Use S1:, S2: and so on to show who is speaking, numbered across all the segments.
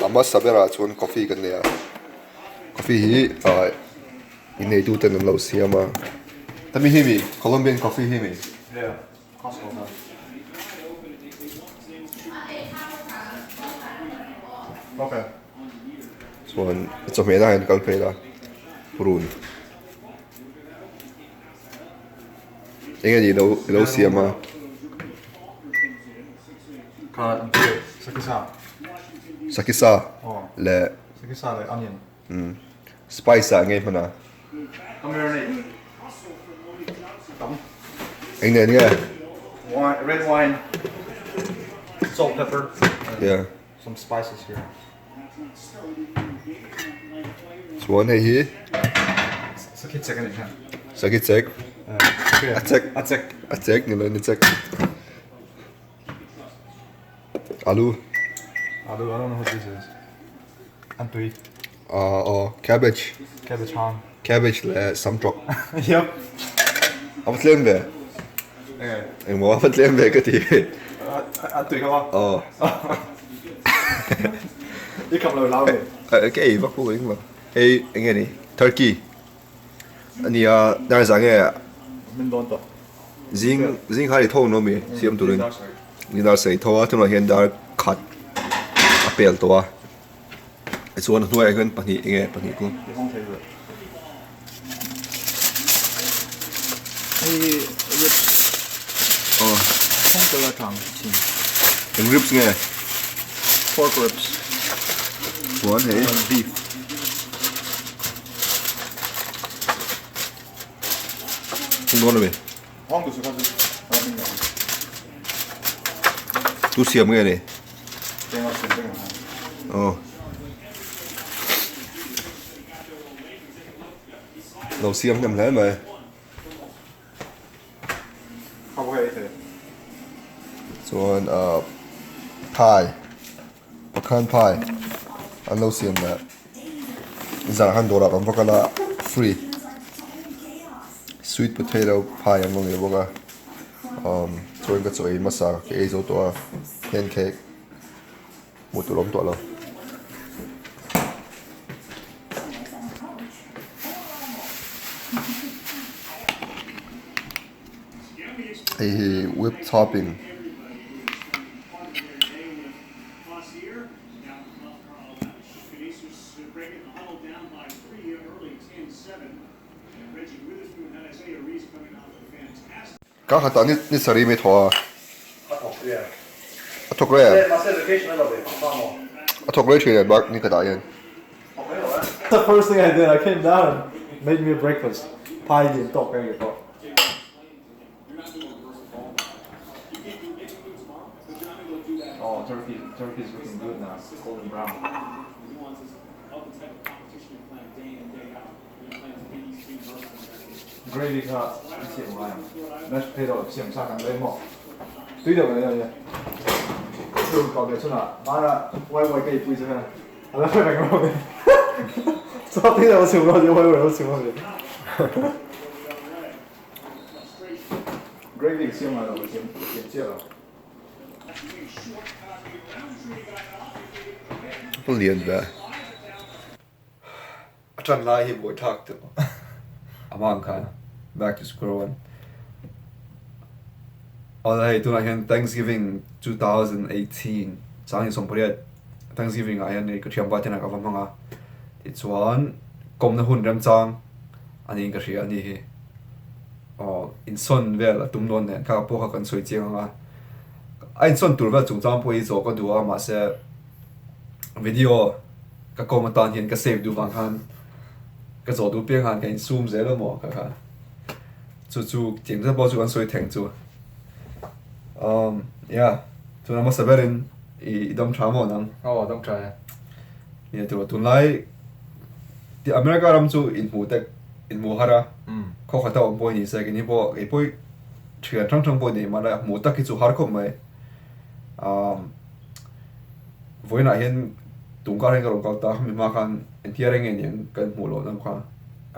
S1: A hmasa berah chuan coffee kan nei a coffee hi ah inneitu ten an lo siam a hemi hi mi Colombian coffee hi mi. Chuan chawhmeh ah hian kal phei ila purun eng nge ni ilo ilo siam a. Sakisa leh spice ah nge hman a. Eng nen nge?
S2: Red wine, salt, pepper,
S1: yeah.
S2: some spices here.
S1: Chuan hei hi
S2: Sakhi chek ani khan.
S1: Sakhi chek. A chek.
S2: A chek.
S1: A chek ni lo ni chek. Alu.
S2: Alu, I don't know what this is. An tui.
S1: Uh, oh, cabbage.
S2: Cabbage hang.
S1: Cabbage leh samtawk.
S2: Yep.
S1: A va tlem ve. Engmaw a va tlem ve ka ti.
S2: An tui kha ma.
S1: Oh.
S2: I kham lo lau ve.
S1: Ka ei vak pawh ka ring lo. Hei eng nge ni? Turkey. Ania dar zah nge?
S2: Min dawn tawh.
S1: Zing zing khan i tho no mi siam turin. Zing dar sarih tho a tunah hian dar khat a pel tawh a. Tichuan a hnuaiah hian pahnih enge pahnih chu. Aw. Eng ribs nge?
S2: Pork ribs.
S1: Chuan hei.
S2: Beef.
S1: Hung dawn ami? Tu siam nge ni? Aw. Lo siam hnem hle mai. Chuan ah pie pakhan pie an lo siam leh zan ah khan dawrah kan va kal a free sweet potato pie an lo nei bawk a umm chuan ka chaw ei hmasa ka ei zo tawh a pancake hmuh tur a awm tawh lo. Hei hi whip topping Ka khatah ni ni sarih mai thaw a. A thawk rei a. A thawk rei thin e bak ni khatah hian.
S2: The first thing I did, I came down and made me a breakfast. Pie lian tawk ka ngei pawh. Oh, turkey, turkey is looking good now, golden brown. Gravy kha an siam ngai ang. Mashed potato siam sa kan lei maw? Tui deuh mai ania. Chu kau leh chhunah hmana wai wai ka ipui chu khan a la hre reng lo mai. Chaw tui deuh a chhum lo ania wai wai a lo chhum a ni. Gravy ka siam ngai lo ka siam chiah lo.
S1: Ka lian ve. A ṭan lai hi buaithlak teuh a hma ang khan back to square one. Awle hei tunah hian Thanksgiving 2018 Sanghnih sawmpariat Thanksgiving ah hian hei ka thianpa te inah ka va hmang a tichuan kawmna hun remchang a niin ka hria a ni hi aw insawn vel a tum dawn nen kha pawh kha kan sawi chiang ang a a insawn tur vel chungchang pawh hi zawh ka duh a mahse video ka kawm atan hian ka save duh vang khan ka zawh duh piang khan ka insum zel a maw ka kha chu chu tiang zet pawh chu kan sawi theng chu um yeah chuan a hmasa berin i i dam tha maw nang
S2: aw dam tha e
S1: nia tur tunlai ti America ram chu inhmuh tek inhmuh har a khaw khata awm pawh ni se kei ni pawh kei pawh thian hrang hrang pawh nei mahla hmuh tak hi chu har khawp mai um Vawiinah hian tum kar hian ka rawn kal ta, khami hma khan engtia reng nge niang kan hmuh loh na kha.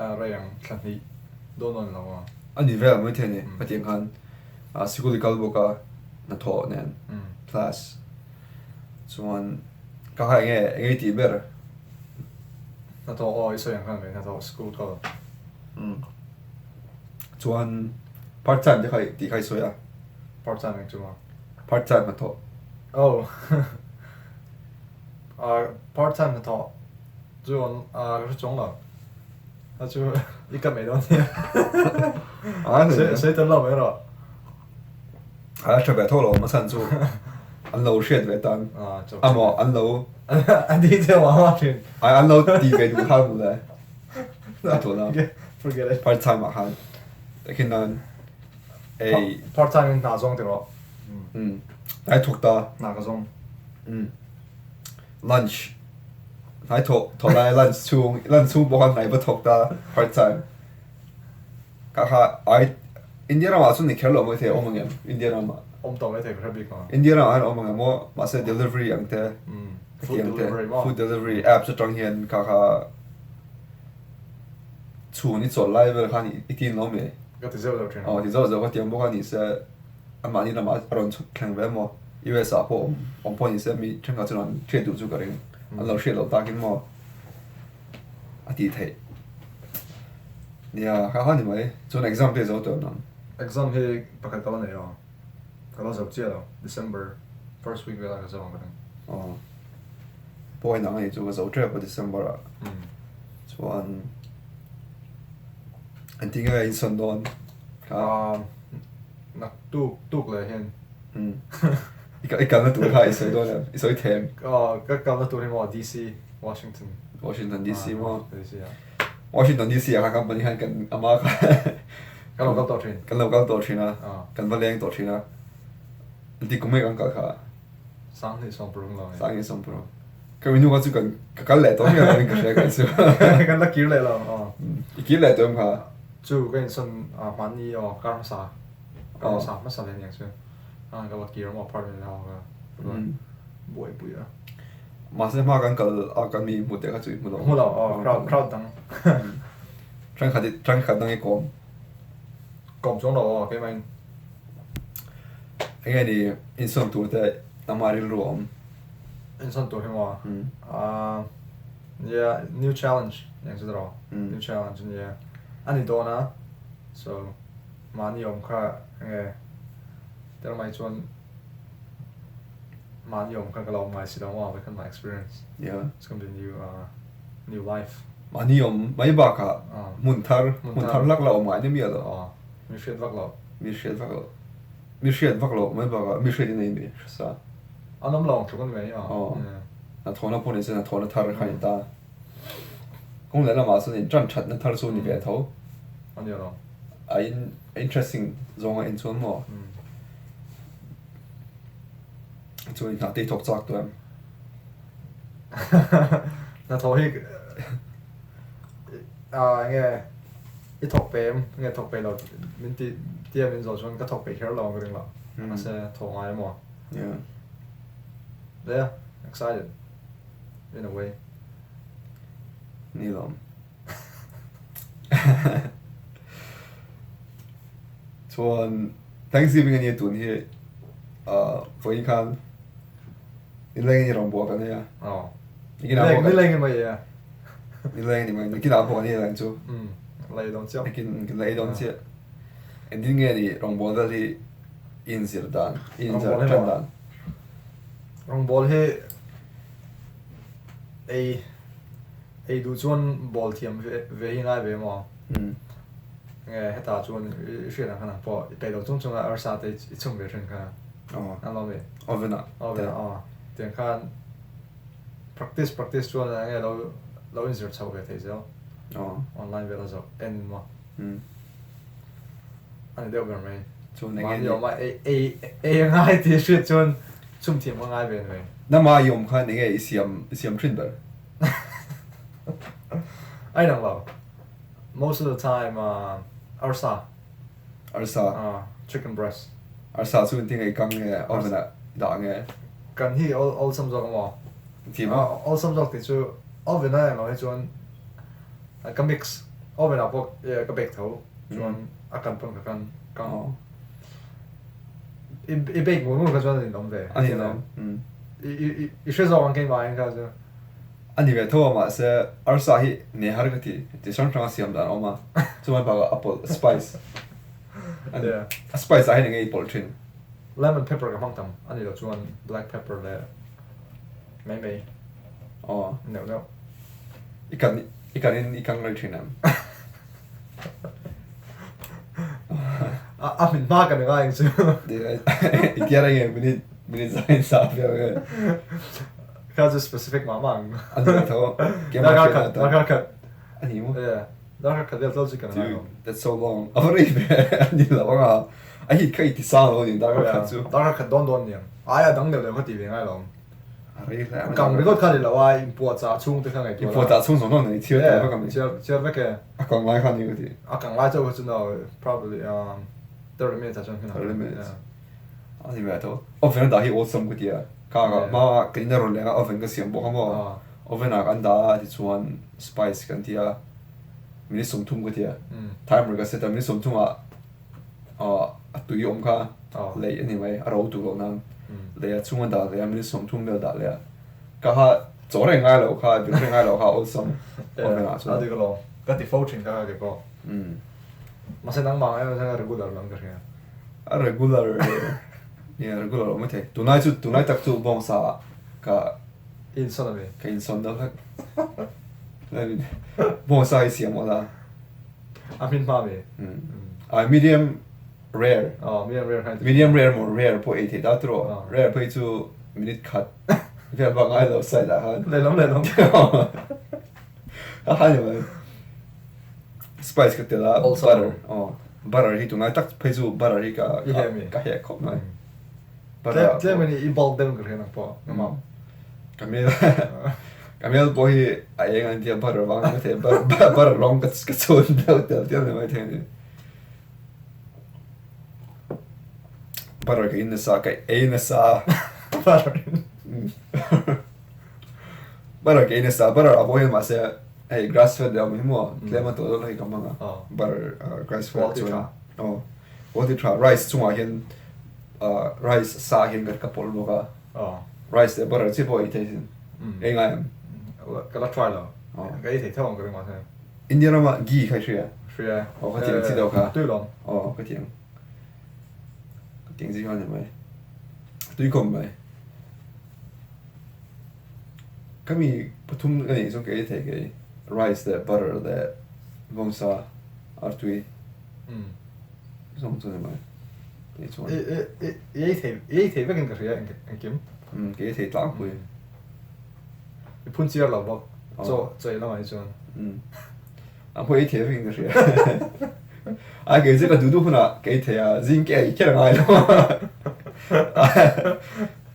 S2: A rei ang thla hnih dawn awn lo a.
S1: A ni vel mai thei a ni, khatiang khan sikul i kal bawk a hnathawh nen class chuan Ka kha enge enge i tih ber?
S2: Hnathawh aw i sawi ang khan ve hnathawh school kal.
S1: Umm chuan part time te kha tih kha i sawi a.
S2: Part time eng chu maw?
S1: Part time hnathawh.
S2: Oh ah part time hnathawh chu an ah ka hre chuang lo. A chu i ka mai dawn nia. Sawi tel lo mai rawh.
S1: A tha ve tho lo a chhan chu an lo hriat ve tan amaw an lo
S2: an ti che ma ma thin
S1: ai an lo ti ve duh khan mu le a tho na
S2: forget it
S1: part time ah khan takhin nan ei
S2: part time in hna zawng ti rawh
S1: um ai thawk ta
S2: hna ka zawng
S1: um lunch hnai thawh thawh lai lunch chhung lunch chhung pawh khan hnai va thawk ta part time Ka kha ai India ramah chuan ni kher lo maithei awm ang em India ramah.
S2: Awm tawh maithei ka hre bik ang.
S1: India ramah hian awm ang em aw mahse delivery ang te
S2: food delivery maw
S1: food delivery apps atang hian ka kha chhun i chawlh lai vel khan i tin lo mi.
S2: Ka ti zeuh zeuh thin.
S1: Aw ti zeuh zeuh ka tiang bawk a ni se anmahni lamah a rawn chhuk thleng ve maw US ah pawh awm awm pawh ni se mi thenkhat chuan an hriat duh chu ka ring an lo hriat loh takin maw. A tih theih. Nia, kha kha ni mai. Chuan exam te zo tawh nang.
S2: Exam hi pakhat ka la nei lo. Ka la zo chiah lo. December first week velah ka zo ang ka ring.
S1: Aw. Pawh inang a nih chu ka zo tep a December ah. Chuan engtin nge in sawn dawn?
S2: Kha. Nak tuk tuk leh hian.
S1: I kalna tur kha i sawi dawn em? I sawi them?
S2: Aw, ka kalna tur hi maw DC, Washington.
S1: Washington DC maw? DC ah. Washington DC ah khan company khan kan ama kha
S2: Kan lo kal tawh thin.
S1: Kan lo kal tawh thin a. Kan va leng tawh thin a. Ti kum mai kan kal kha.
S2: Sanghnih sawmpurung lo.
S1: Sanghnih sawmpurung. Ka minu kha chu kan ka kal leh tawh miah lo in ka hria kei chu.
S2: Kan la kir leh lo.
S1: I kir leh tawh em kha?
S2: Chu ka insawn hmanni aw kar hmasa. Kar hmasa hmasa leh aniang chu. A ka va kir maw apartment ho ka ka buaipui a.
S1: Mahse hma kan kal a kan mi hmu te kha chu i hmu lo.
S2: Hmu lo aw crowd crowd dang.
S1: Thenkhat i thenkhat dang i kawm.
S2: Kawm chuang lo aw keimah in.
S1: Enge ni insawn tur te nangmah rilru a awm?
S2: Insawn tur hi maw? Ahh nia new challenge eng chu tiraw? New challenge ania a ni dawn a so mahni awm kha enge tel mai chuan mahni awm kha ka lo awm ngai si lo maw vek khan my experience it's gonna be new uh new life.
S1: Mahni awm mai bakah hmun thar hmun thar hlak la awm ngai ni miah lo.
S2: Aw mi hriat vak lo.
S1: Mi hriat vak lo mi hriat vak lo mai bakah mi hriat in a inbe hre sa.
S2: An awm lo ang tluk an ni mai
S1: aw. Hnathawhna pawh ni se hnathawhna thar kha a ni ta. Kawng leh lamah chuan in tan thatna thar chu a ni ve tho.
S2: A ni alawm.
S1: A in interesting zawng a en chuan maw? Chuan hna te i thawk chak tawh em?
S2: Hna thawh hi ah enge i thawk pe em? Nge thawk pe lo min ti tia min zawh chuan ka thawk peih kher lo ang ka ring lo. Mahse thawh ngai emaw?
S1: Yeah.
S2: Yeah, excited in a way.
S1: Ni lawm. Chuan Thanksgiving a nia tun hi vawiin khan nileng in rawn buak a nia.
S2: Aw. Nileng in mai a.
S1: Nileng ni mai. Nikin ah pawh a nia lang chu.
S2: La ei dawn chiah.
S1: Nikin la ei dawn chiah. Engtin nge ni rawngbâwl vel hi i inzir dan, i inzir ṭan dan?
S2: Rawngbâwl hi ei ei duh chuan bâwl thiam ve hi ngai ve maw? Nge hetah chuan i hriat ang khan ang pawh i peih lo chung chunga arsa te i chhum ve ṭhin kha.
S1: Aw.
S2: An lo mi?
S1: Oven ah.
S2: Oven ah aw. Tiang khan practice practice chuan enge lo lo inzir chhoh ve theih zel.
S1: Aw.
S2: Online vel a zawh en maw? A ni deuh ber mai.
S1: Chuan enge
S2: ni? Mahni awma ei ei ei a ngai tih hriat chuan chhum thiam a ngai ve ni mai.
S1: Nama i awm khan enge i siam i siam thin ber?
S2: A inang lo. Most of the time arsa.
S1: Arsa.
S2: Chicken breast.
S1: Arsa chu engtin nge i kang nge oven ah i dah nge?
S2: Kan hi awlsam zawk emaw?
S1: Ti maw?
S2: Awlsam zawk tih chu oven a englo hi chuan Ka mix oven ah pawh ka bake tho chuan a kan pawn ka kan kang i bake ngur ngur kha chuan a ninawm ve
S1: a ninawm.
S2: I hre zawk ang keimah in kha chu.
S1: A ni ve tho a mahse arsa hi nei har ka ti, ti hrang hrang a siam dan a awm a, chumai bakah a pawlh spice a spice ah hian enge i pawlh thin.
S2: Lemon pepper ka hmang tam a ni loh chuan black pepper leh mai mai
S1: aw
S2: neuh neuh.
S1: I kan i kan in i kang rei thin em?
S2: A hmin hma kan ngai ang chu.
S1: I tia reng e minute minute zain sa vel nge.
S2: Kha chu specific mah mah ang.
S1: A ni tho.
S2: Darkar khat darkar khat.
S1: A ni mu.
S2: Yeah. Darkar khat vel tlawm chu kan ngai lo.
S1: That's so long. A va rei ve a ni lo anga. A hit kha i ti sang lo ni darkar khat chu.
S2: Darkar khat dawn dawn niang. Aia dang deuh deuh kha ti ve ngai lo.
S1: A rei hle
S2: mai. Kang ringawt kha ni lo a, inpuahchah chhung te kha ngaihtuah la.
S1: Inpuahchah chhung zawng zawng nei chhiar tur vek a ni.
S2: Chhiar chhiar vek e.
S1: A kang lai kha ni ka ti.
S2: A kang lai chauh kha chu no, probably um 30 minutes ah chuan hmin ang.
S1: 30 minutes. A ni ve tho. Oven a dah hi awlsam ka ti a. Ka ka hma ka in a rawn leng a oven ka siam bawk a maw. Oven ah kan dah a tichuan spice kan ti a. Minute 30 ka ti a. Timer ka set a minute 30 ah a tui awm kha lei a ni mai a ro tur loh nan lei a chhunga dah leh a minute 30 vel dah leh a ka ha chaw reng ngai loh kha bil reng ngai loh kha awlsam oven ah chuan
S2: a dik alawm ka ti fo thin kha ka ke pawh mahse nangmah ang em chuan regular lo ang ka hria
S1: a regular nia regular awm maithei tunlai chu tunlai tak chu bawngsa ka
S2: insawn ami
S1: ka insawn deuh hlek bawngsa hi siam awla
S2: A hmin hma mi?
S1: A medium rare.
S2: Oh, medium rare khan.
S1: Medium rare maw rare pawh ei theih ta tawh. Rare phei chu minute khat vel bak ngai lo side ah khan.
S2: Lehlam lehlam.
S1: A ha ni mai. Spice ka tel a butter. Oh, butter hi tunlai tak phei chu butter hi ka ka heh khawp mai.
S2: Butter. Tlem in i bulk deuh ka hria nang pawh. Ngam.
S1: Camel Camel pawh hi a eng an tia butter vang ni maithei butter rawng ka ka chhun deuh tel tel ni maithei a ni. Butter ka in nasa ka ei nasa.
S2: Butter
S1: Butter ka ei nasa butter a pawh hian mahse hei grass fed leh awm hi maw tlem a tawh deuh hi ka hmang a butter grass fed chuan aw quality tha rice chungah hian rice sa hian ka pawlh bawk a. Rice leh butter chi pawh ei thei sin. Ei ngai em?
S2: Ka la try lo. Ka ei thei theuh ang ka ring mahse.
S1: India rama ghee kha i hria?
S2: Hria.
S1: Aw ka tiang chi deuh kha.
S2: Tui lawm.
S1: Aw ka tiang. Ka tiang chi kha ni mai. Tui khawp mai. Ka mi pathum ka neih chuan ka ei thei ka ei. Rice leh butter leh bawngsa artui. Zawng chu ni mai. Kei chuan.
S2: I ei thei i ei thei vekin ka hria engkim.
S1: Umm ka ei thei tlangpui.
S2: I phun chiar lo bawk. Chaw chaw ei lamah hi chuan.
S1: Umm a pawh ei thei vekin ka hria. A kei chu ka duh duh hunah ka ei thei a zing ke ei kher a ngai lo.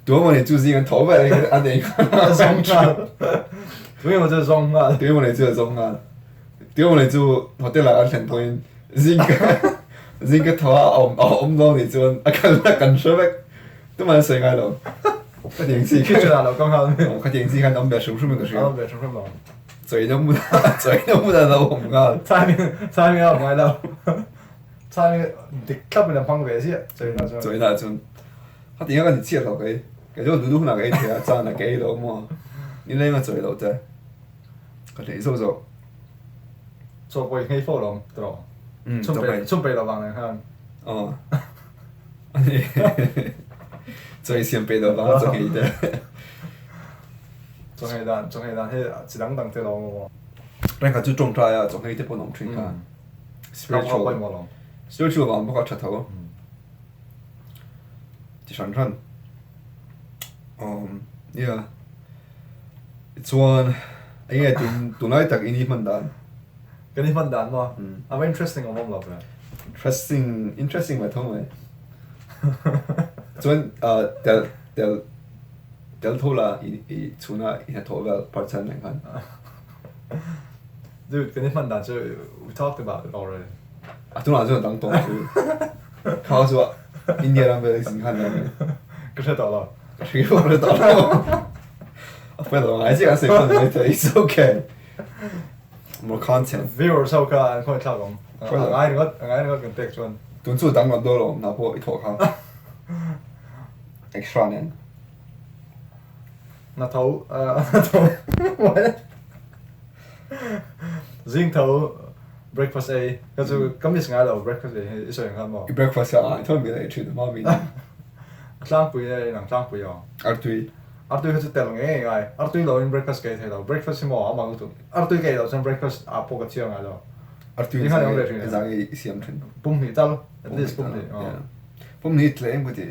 S1: Tuamawni chu zing an tho vel a an ei nghal.
S2: A zawng nghal. Tuamawni chu a zawng nghal.
S1: Tuamawni chu a zawng nghal. Tuamawni chu hotel ah kan thlen pawhin zing zing ka tho a awm a awm lo nih chuan a kal na kan hre vek. Tumah an sawi ngai lo. Ka tiang chi
S2: Kitchen ah lo ka nghal.
S1: Ka tiang chi khan awm ve hrim hrim in ka hria.
S2: Awm ve hrim hrim lo.
S1: Chawi na hmun ah chawi na hmun ah lo awm nghal.
S2: Timing timing a awm ngai lo. Timing dik thlap in a hmang ve ziah chawi na chuan.
S1: Chawi na chuan. Hati nga ka ni chiah lo kei. Kei chuan duh duh hunah ka ei thei a, chan ah ka ei lo maw. Nileng a chawi loh te. Ka hlei zauh zauh.
S2: Chaw pawh i nghei fo lo tawh. Chhum peih lo vang nen khan.
S1: Aw. Ani. Chaw i siam peih lo vang a chaw nghei te.
S2: Chaw nghei dan, chaw nghei dan hi chi dang dang te lo maw.
S1: Reng kha chu tawngtai a chaw nghei te pawh an awm thin kha. Spiritual. Spiritual vang bawk a tha tho. Ti hran hran. Um, yeah. Chuan, eng nge tun tunlai tak in i hman dan?
S2: Kan i hman dan maw? A va interesting awm awm lo ve.
S1: Interesting, interesting mai tho mai. Chuan, uh, tel, tel, tel tho la i, i chhuna i hnathawh vel part time nen khan.
S2: Dude, kan i hman dan chu we talked about it already.
S1: A tunah chuan dang tawng chu. Kha chu India ram vel zin khan lam.
S2: Ka hre tawh lo.
S1: Ka hre ka hre tawh lo. A fail lo ngai chiah an sawi pawn mai thei. It's okay. More content.
S2: Viewers ho kha an khawi thlak awm. A ngai ringawt, a ngai ringawt kan pek chuan.
S1: Tun chu dang lam dawn lo na pawh i thawh kha. Extra nen.
S2: Na tho na tho zing tho breakfast ei ka chu ka miss ngai lo breakfast ei hi i sawi ang maw?
S1: I breakfast a ngai tho mi ei thin ma mi.
S2: A tlangpui e inang tlangpui aw.
S1: Artui.
S2: Artui kha chu tel ngei ngei ngai. Artui lo in breakfast ka ei thei lo. Breakfast hi maw a mang lutuk. Artui ka ei loh chuan breakfast ah pawh ka chiar ngai lo.
S1: Artui in zang ei i siam thin.
S2: Pum hnih tal. At least pum hnih.
S1: Yeah. Pum hnih tlem ka ti.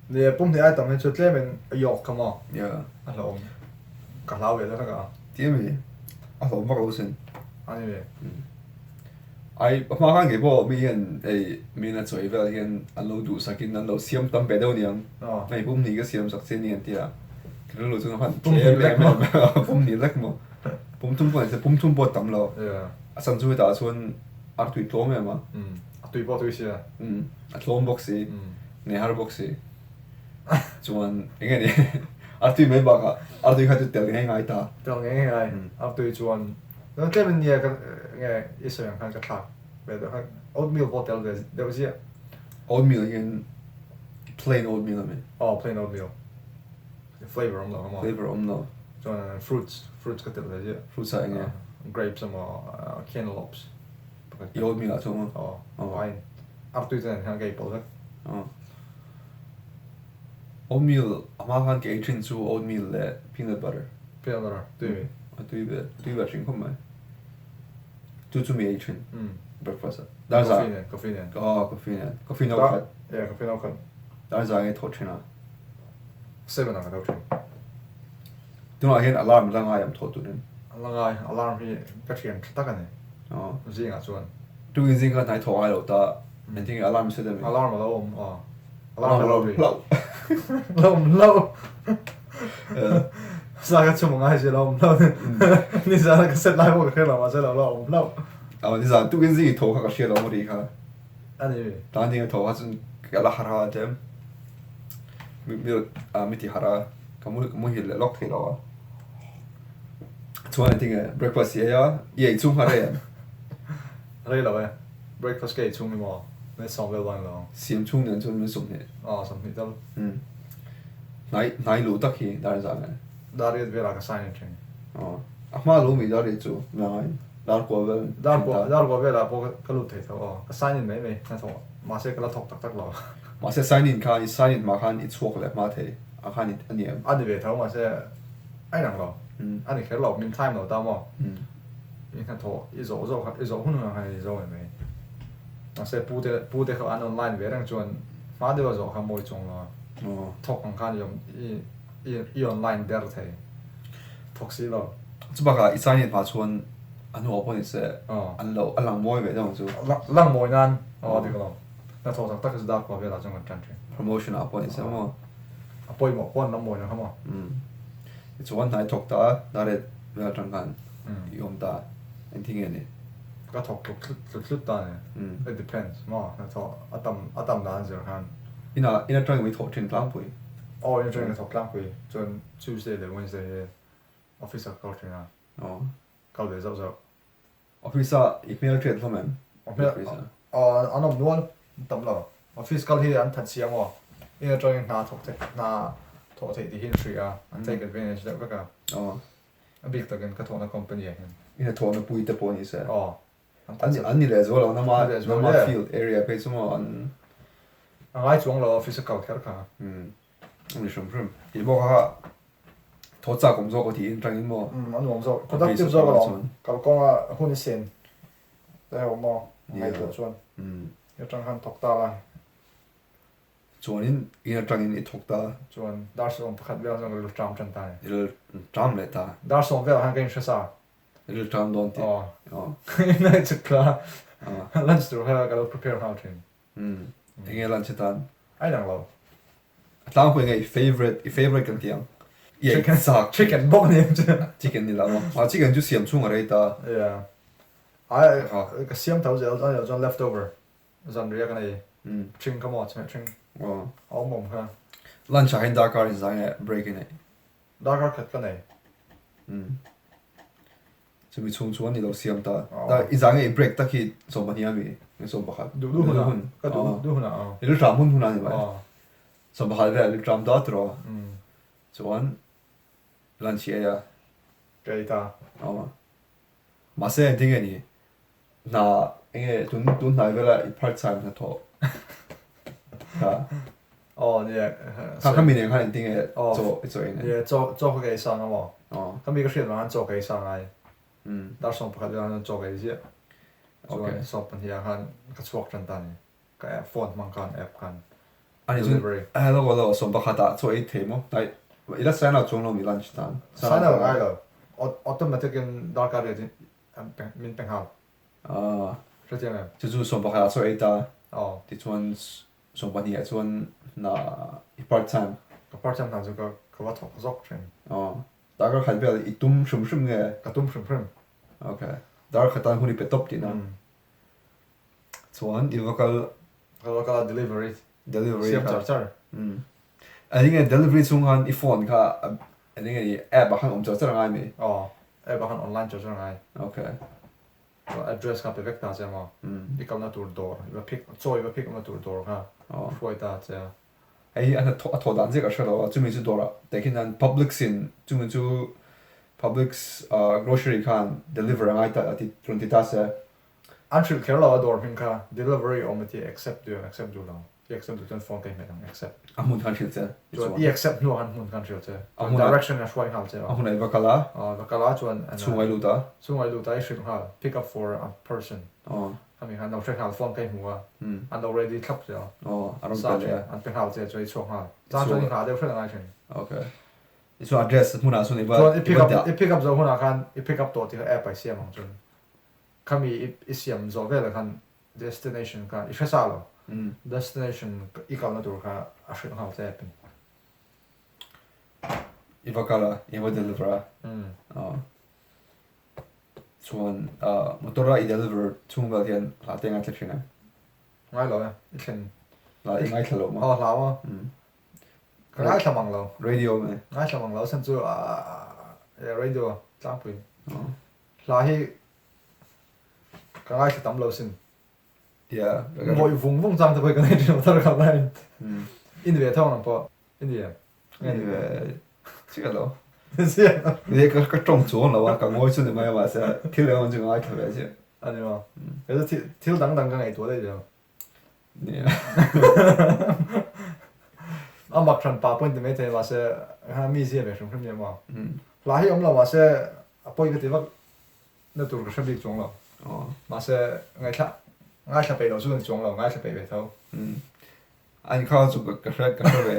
S2: Ni pum hnih ai tam hi chu tlem in a yolk kha maw.
S1: Yeah.
S2: A hlawm. Ka hlau ve deuh hlek a.
S1: Ti a mi? A hlawm vak lo sin.
S2: A ni ve.
S1: Ai a hma khan kei pawh mi hian hei mi in a chawi vel hian an lo duhsak in an lo siam tam ve deuh niang. Hei pum hnih ka siam sak che ni an ti a. Ka rilru chu khan
S2: tlem em em
S1: pum hnih lek maw. Pum thum pawh ni se pum thum pawh a tam lo. A chan chu hetah chuan ar tui tlawm em a.
S2: A tui pawh a tui sia.
S1: A tlawm bawk si. Nei har bawk si. Chuan eng nge ni artui mai bakah artui kha chu tel ngei ngai ta.
S2: Tel ngei ngei ngai artui chuan tlem in nia ka nge i sawi ang khan ka thlak ve deuh khan oatmeal pawh tel ve deuh ziah.
S1: Oatmeal hian plain oatmeal a mi?
S2: Aw plain oatmeal flavor awm lo ang maw?
S1: Flavor awm lo.
S2: Chuan fruits fruits ka tel ve ziah.
S1: Fruits ah eng nge?
S2: Grapes emaw cantaloupes.
S1: I oatmeal ah chuan
S2: maw? Aw wine artui te nen khan ka ei pawlh vek.
S1: Aw. Oatmeal a hma khan ka ei thin chu oatmeal leh peanut butter.
S2: Peanut butter tui mi?
S1: A tui ve, tui ve hrim khawp mai. Chu chu mi ei thin breakfast ah. Dar za.
S2: Coffee nen, coffee nen.
S1: Aw coffee nen, coffee no khat.
S2: Yeah, coffee no khat.
S1: Dar za nge thaw thin a.
S2: 7 ah ka tho thin.
S1: Tunah hian alarm la ngai am thaw turin.
S2: La ngai, alarm hi ka thian tha tak a ni.
S1: Aw.
S2: Zingah chuan.
S1: Tukin zing kha hnai thaw ngai lo ta, engtin nge alarm set a mi?
S2: Alarm a lo awm aw.
S1: Alarm a lo awm hlauh.
S2: Lo awm hlauh. Sa ka chhum ngai si lo awm hlauh. Nizan ka set lai pawh ka hre lo mahse lo la awm hlauh.
S1: Aw nizan tukin zing i thaw kha ka hria lo maw ri kha.
S2: A ni.
S1: Tan ding a thaw kha chuan ka la harh a tlem. Mi mi ti harh a ka mu ka muhil leh lawk thei lo a. Chuan engtin nge breakfast i ei a i ei chhung kha rei em?
S2: Rei lo e. Breakfast ka ei chhung hi maw minute 10 vel ban lo.
S1: Siam chhung nen chuan minute 20.
S2: Aw 20 tal.
S1: Umm. Hnai hnai luh tak hi dar zan e.
S2: Dar riat velah ka sign in thin.
S1: Aw. A hma lo mi dar riat chu ngai dar kua vel
S2: Dar kua dar kua velah pawh ka lut thei tho aw. Ka sign in mai mai hnathawh mahse ka la thawk tak tak lo.
S1: Mahse sign in khan i sign in hma khan i chhuak leh hma thei a khan i a ni em?
S2: A ni ve tho mahse a inang lo. A ni kher lo min time lo ta maw. I hnathawh i zawh zawh kha i zawh hun hunah khan i zo em mai. Mahse pu te pu te kha an online ve reng chuan hma deuha zawh kha mawi chuang lo a. Thawk ang khan i awm i i i online der thei. Thawk si lo.
S1: Chubakah i sign in hma chuan a hnuah pawh ni se an lo a lang mawi ve deuh ang chu.
S2: Lang mawi nan aw dik lo. Hnathawh tak tak hi chu dar kua velah chuan kan tan thin.
S1: Promotion ah pawh ni se maw.
S2: A pawimawh pawh an lam mawi na kha maw.
S1: Umm. Tichuan hnai thawk ta a, Daret vel atang khan i awm ta. Engtin nge ni?
S2: Ka thawk tluk tlut tlut tlut ta ni. It depends maw. Hnathawh a tam a tam dan zir khan.
S1: Inah in atangin i thawh thin tlangpui?
S2: Aw in atangin ka thawk tlangpui. Chuan Tuesday leh Wednesday hi office ah ka kal thin a.
S1: Aw.
S2: Kal ve zauh zauh.
S1: Office ah i hmel hriat hlawm em?
S2: Office ah. Aw an awm nual an tam lo. Office kal hi an that chiang aw. In atangin hna thawk theih hna thawh theih tih hi an hria a, an take advantage deuh vek a.
S1: Aw.
S2: A bik takin ka thawhna company ah hian.
S1: I hnathawhna pui te pawh ni se.
S2: Aw.
S1: An ni leh zual lo nama nama field area phei chu maw an.
S2: A ngai chuang lo office a kal kher kha.
S1: Umm. A ni hrim hrim. Tih bawk kha thaw chak awm zawk a tih in tangin maw?
S2: Umm a nuam zawk. Productive zawk alawm. Kalkawnga hun i sen te ho maw ngaihtuah chuan.
S1: Umm.
S2: I atang khan thawk ta la.
S1: Chuanin in atangin i thawk ta.
S2: Chuan dar 11 vel chuan ka rilru ṭam ṭan ta ni.
S1: I rilru ṭam leh ta.
S2: Dar 10 velah khan ka inhre sa.
S1: I rilru ṭam dawn tih.
S2: Aw. Inah i chhuk thla a. Lunch tur kha ka lo prepare nghal ṭhin.
S1: Umm. Enge lunch atan?
S2: A inang lo.
S1: A tlangpui nge i favourite, i favourite kan ti ang. I ei chak.
S2: Chicken bawk ni ang chu.
S1: Chicken ni lo maw? Ah chicken chu siam chhung a rei ta.
S2: Yeah. Ai ka siam tho zel chuan ilo chuan leftover zan ria ka nei. Ṭhing kha maw chhmeh ṭhing.
S1: Aw.
S2: A awm awm kha.
S1: Lunch ah hian darkar in zai nge break i nei?
S2: Darkar khat ka nei.
S1: Umm. Chumi chhung chuan i lo siam ta. Ta i zah nge i break tak hi 12 a mi? Nge 11?
S2: Duh duh hunah. Ka duh duh hunah aw.
S1: I lu tram hun hunah a ni mai. 11 velah i lu tram dat rawh. Chuan. Lunch i ei a.
S2: Ka ei ta.
S1: Aw. Mahse engtin nge ni? Hna enge tun tun hnai vela i part time hnathawh kha.
S2: Aw nia.
S1: Kha kha mi nen khan engtin nge chaw i chaw ei nen?
S2: Nia chaw chaw ka ei sang amaw?
S1: Aw.
S2: Kha mi ka hriat vang khan chaw ka ei sang ai. Dar 11 velah khan chaw ka ei ziah. Chuan 12 ah khan ka chhuak tan ta ni. Ka app phone hmang khan app khan
S1: Ani chu
S2: delivery.
S1: Hello hello 11 ah chaw ei thei maw? Hnai i la sign out chuang lo mi lunch tan?
S2: Sign out ngai lo. Automatic in darkar riat in min pe nghal.
S1: Ah.
S2: Hrethiam em?
S1: Chu chu 11 ah chaw ei ta.
S2: Aw.
S1: Tichuan 12 ah chuan hna i part time.
S2: Ka part time hna chu ka ka va thawk zawk thin.
S1: Aw. Darkar khat vel i tum hrim hrim nge?
S2: Ka tum hrim hrim.
S1: Okay. Darkar khat tan hun i pe tawp tihna. Chuan i va kal.
S2: Ka va kal a delivery.
S1: Delivery
S2: siam char char.
S1: Umm. A enge delivery chhung khan i phone kha a enge ni app ah khan awm char char a ngai mi?
S2: Aw app ah khan online char char a ngai.
S1: Okay.
S2: Chuan address kha pe vek ta che maw?
S1: Umm.
S2: I kalna tur dawr i va pick chaw i va pick awmna tur dawr kha hruai ta che a.
S1: Hei hi a hnathawh a thawh dan chiah ka hre lo a, chumi chu dawrah tehkhin hian Publix in chumi chu Publix grocery khan deliver a ngai ta a ti rawn ti ta se.
S2: An hrilh kher lo a dawr hming kha delivery awm a ti accept duh em accept duh lo i accept duh chuan phone ka i hmet ang accept.
S1: A hmun khan hrilh che
S2: i chuan. Chuan i accept hnuah khan hmun khan hrilh che. A hmun direction a hruai nghal che.
S1: A hmunah i va kal a.
S2: Aw va kal a chuan.
S1: Chhung ai lut a.
S2: Chhung ai lut a i hrilh nghal pick up for a person.
S1: Aw.
S2: Khami khan lo hre nghal phone ka i hmu a. An lo ready thlap che a.
S1: Aw a rawn pe leh a.
S2: An pe nghal che chuan i chhuak nghal. Chang chuan i nghah deuh hret a ngai thin.
S1: Okay. I chuan address hmunah chuan i va.
S2: Chuan i pick up i pick up zo hunah khan i pick up tawh tih kha app ah i siam ang chuan. Khami i siam zawh velah khan destination kha i hre sa lo. Destination i kalna tur kha a hrilh nghal che pin.
S1: I va kal a, i va deliver a. Aw. Chuan motor a i deliver chhung vel hian hla te ngaithla thin em?
S2: Ngai lo e, i thlen.
S1: Hla i ngaithla lo maw?
S2: Aw hla maw? Ka ngaithla mang lo.
S1: Radio me?
S2: Ngaithla mang lo, chhan chu radio tlangpui. Hla hi ka ngaithla tam lo sin.
S1: Yeah.
S2: Ngawih vung vung chang te pawh hi ka nei thin motor khalh laiin. In ve thawng ang pawh. In ve em?
S1: In ve chiah lo.
S2: Chiah lo.
S1: Ni ka ka tawng chuang lo a, ka ngawi chu ni mai a mahse thil eng awm chu ka ngaithla ve chiah.
S2: A ni maw? Kei chu thil dang dang ka ngaihtuah daih lo.
S1: Nia.
S2: A mak hran pa pawh in ti maithei mahse mi zia ve hrim hrim nia maw? Hla hi awm lo mahse a pawi ka ti vak na tur ka hre bik chuang lo. Mahse ngaithla ngaithla peih lo chu ni chuang lo, ngaithla peih ve tho.
S1: An kha chu ka hre ka hre ve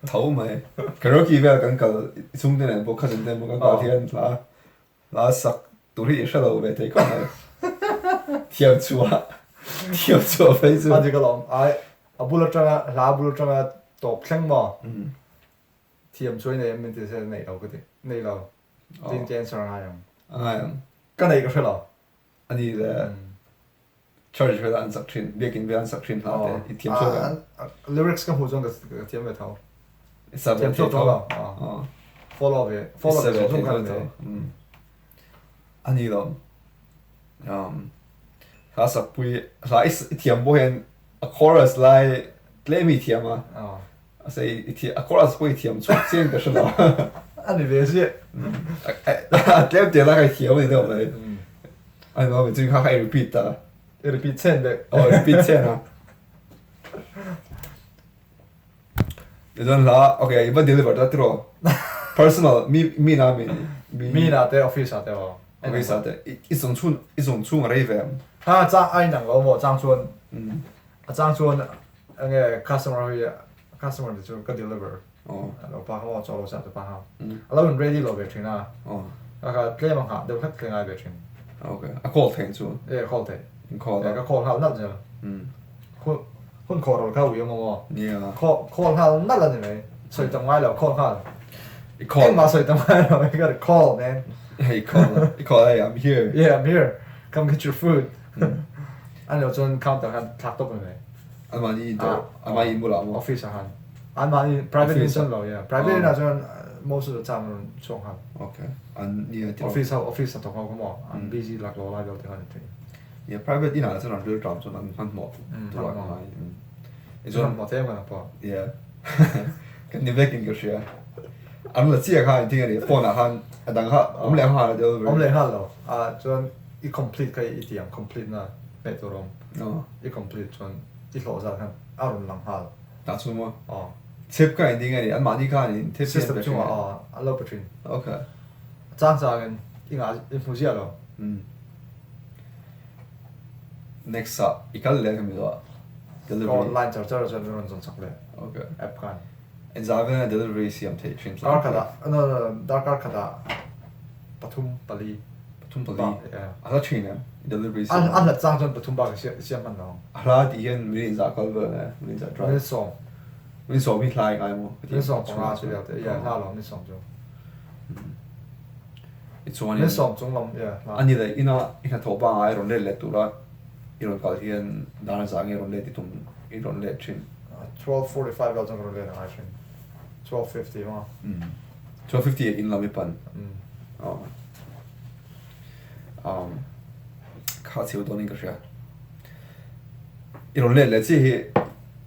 S1: tho mai. Karaoke vel kan kal i chhungte nen pawh cousin te pawh kan kal hian hla hla sak tur hi i hre lo ve thei khawp mai. Thiam chhuah thiam chhuah phei chu.
S2: A dik alawm. Ai a bul atanga hla bul atanga tawp thleng maw? Thiam chu i nei em min ti se neih lo ka ti. Neih lo. Tin cancer a ngai ang.
S1: A ngai ang.
S2: Ka nei ka hre lo.
S1: A ni le church vel an sak thin, biakin vel an sak thin hla te i thiam chhuak
S2: em? Lyrics ka hmuh chuan ka thiam ve tho.
S1: I sa ve thei tho.
S2: Follow ve, follow ve zung zung ka ni.
S1: A ni lo. Hla sak pui, hla i thiam pawh hian a chorus lai tlem i thiam a. A sei i thiam, a chorus pawh i thiam chhuak chiang ka hre lo.
S2: A ni ve ziah.
S1: A tlem tel a ka thiam a ni deuh mai. A ni lo, chu kha kha i repeat ta.
S2: I repeat chen deuh.
S1: Aw, i repeat chen a. Tichuan hla, okay, i va deliver ta tiraw? Personal, mi mi na mi
S2: mi mi na te office ah te aw.
S1: Office ah te i zawng chhun i zawng chhung a rei ve ang.
S2: Ha chang a inang lo maw chang chuan a chang chuan enge customer hi customer te chu ka deliver lo pa kha maw chaw lo siam te pa kha a lo in ready lo ve thin a ka kha tlem a nghah deuh hlek thleng ai ve thin.
S1: Okay, a call thei chu?
S2: E call thei.
S1: In call
S2: a? Ka call nghal nalh zel. Hun khawh rawlh kha ui awm maw?
S1: Nia.
S2: Call call nghal nalh a ni mai. Sawi tam ngai lo call nghal.
S1: I call.
S2: Engmah sawi tam ngai lo. You gotta call man.
S1: I call. I call hey I'm here.
S2: Yeah I'm here. Come get your food. An lo chuan counter khan thlak tawp a ni mai.
S1: An mahni dawr an mahni in bulah maw?
S2: Office ah khan. An mahni private in chuan lo yeah. Private in ah chuan most of the time an rawn chhuak nghal.
S1: Okay. An nia
S2: tiraw? Office ho office hnathawk ho kha maw an busy laklawh lai vel te khan an ti.
S1: Yeah private in ah chuan an rilṭam chuan an hmanhmawh tur ah ka ngai.
S2: Hmanhmawh them kan ang pawh.
S1: Yeah. Kan ni vekin ka hria. An la chiah kha engtin nge ni phone ah khan a dang kha awm leh nghal a delivery.
S2: Awm leh nghal lo. Ah chuan i complete kha i ti ang complete na hmeh tur a awm. I complete chuan i hlawh zat khan a rawn lang nghal.
S1: Tah chu maw?
S2: Aw.
S1: Chip kha engtin nge ni an mahni khan in
S2: thil System chungah aw an lo pe thin.
S1: Okay.
S2: A chang changin i ngah i hmu ziah lo.
S1: Umm. Next ah i kal leh kha mi zawh ah
S2: delivery. Ka online char char ah chuan min rawn zawn chak leh.
S1: Okay.
S2: App khan.
S1: Engzah vela delivery siam theih thin
S2: tlang. Dar khatah no no darkar khatah pathum pali.
S1: Pathum pali. A hla thin em delivery siam.
S2: A hlat chang chuan pathum bak i siam hman lo.
S1: A hla tih hian min inzah kal vel e min inzah drive.
S2: Minute sawm.
S1: Minute sawm hi hla i ngai maw?
S2: Minute sawm panga chu vel te yeah hla lo minute sawm chu.
S1: Tichuanin.
S2: Minute sawm chung lam yeah hla.
S1: Ani leh ina i hnathawh bangah i rawn let leh tura i rawn kal hian dar zah nge rawn let i tum i rawn let thin.
S2: 12:45 vel chuan ka rawn let angai thin. 12:50 maw?
S1: Umm. 12:50 ah in lam i pan.
S2: Umm.
S1: Aw. Um kha chheu dawnin ka hria. I rawn let leh chiah hi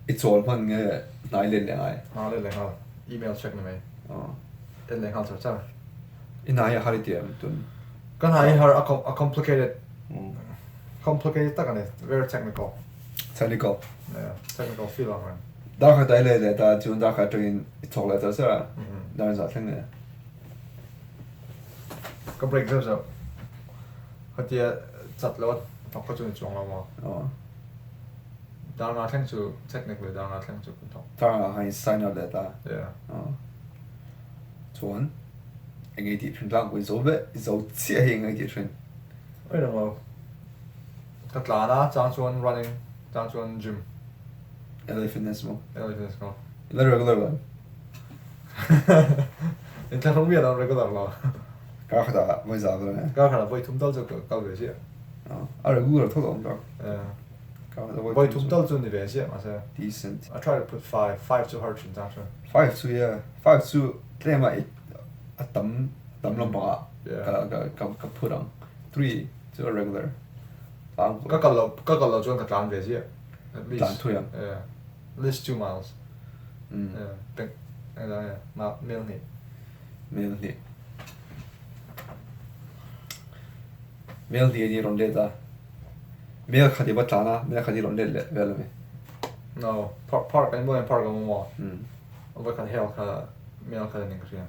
S1: i chawl hman nge hnai let leh ngai?
S2: Hnai let leh nghal. Email check ni mai.
S1: Aw.
S2: En leh nghal char char.
S1: I hna hi a har i ti em tun?
S2: Ka hna hi har a complicated. Complicated tak a ni. Very technical.
S1: Technical.
S2: Yeah, technical feel ang reng.
S1: Dar khat a i leh leh ta chuan dar khat atangin i thawk leh char char a. Dar zah thleng leh.
S2: Ka break zeuh zeuh. Khatia chat lo a thawk kha chu ni chuang lo maw?
S1: Aw.
S2: Dar nga thleng chu technically dar nga thleng chu kan thawk.
S1: Dar nga khan i sign out leh ta.
S2: Yeah.
S1: Aw. Chuan eng ei tih thin tlangpui zo vek zo chiah hi eng ei tih thin.
S2: I don't know. Ka tlan a, chang chuan running, chang chuan gym.
S1: LA Fitness maw?
S2: LA Fitness maw?
S1: I la regular lo em?
S2: Inthlahrung miah lo, regular lo.
S1: Kar khatah vawi za vel e.
S2: Kar khatah vawi thum tal chu ka kal ve chiah.
S1: A regular tho lo awm tak. Kar khatah
S2: vawi thum tal chu ni ve chiah mahse.
S1: Decent.
S2: I try to put five, five chu har thin chang chuan.
S1: Five chu yeah, five chu tlem a a tam tam lampangah ka ka ka phut ang. Three chu a regular.
S2: Ka kal lo ka kal lo chuan ka tlan ve ziah.
S1: At least. Tlan thui ang.
S2: Yeah. At least 2 miles. Mm. Yeah. Think yeah, ma mel hnih.
S1: Mel hnih. Mel hnih ni rawn let a. Mel khat i va tlan a, mel khat i rawn let leh vel ami.
S2: No, park park an mo park ang mo.
S1: Mm.
S2: Voi khat hel kha mel khat ning ka hria.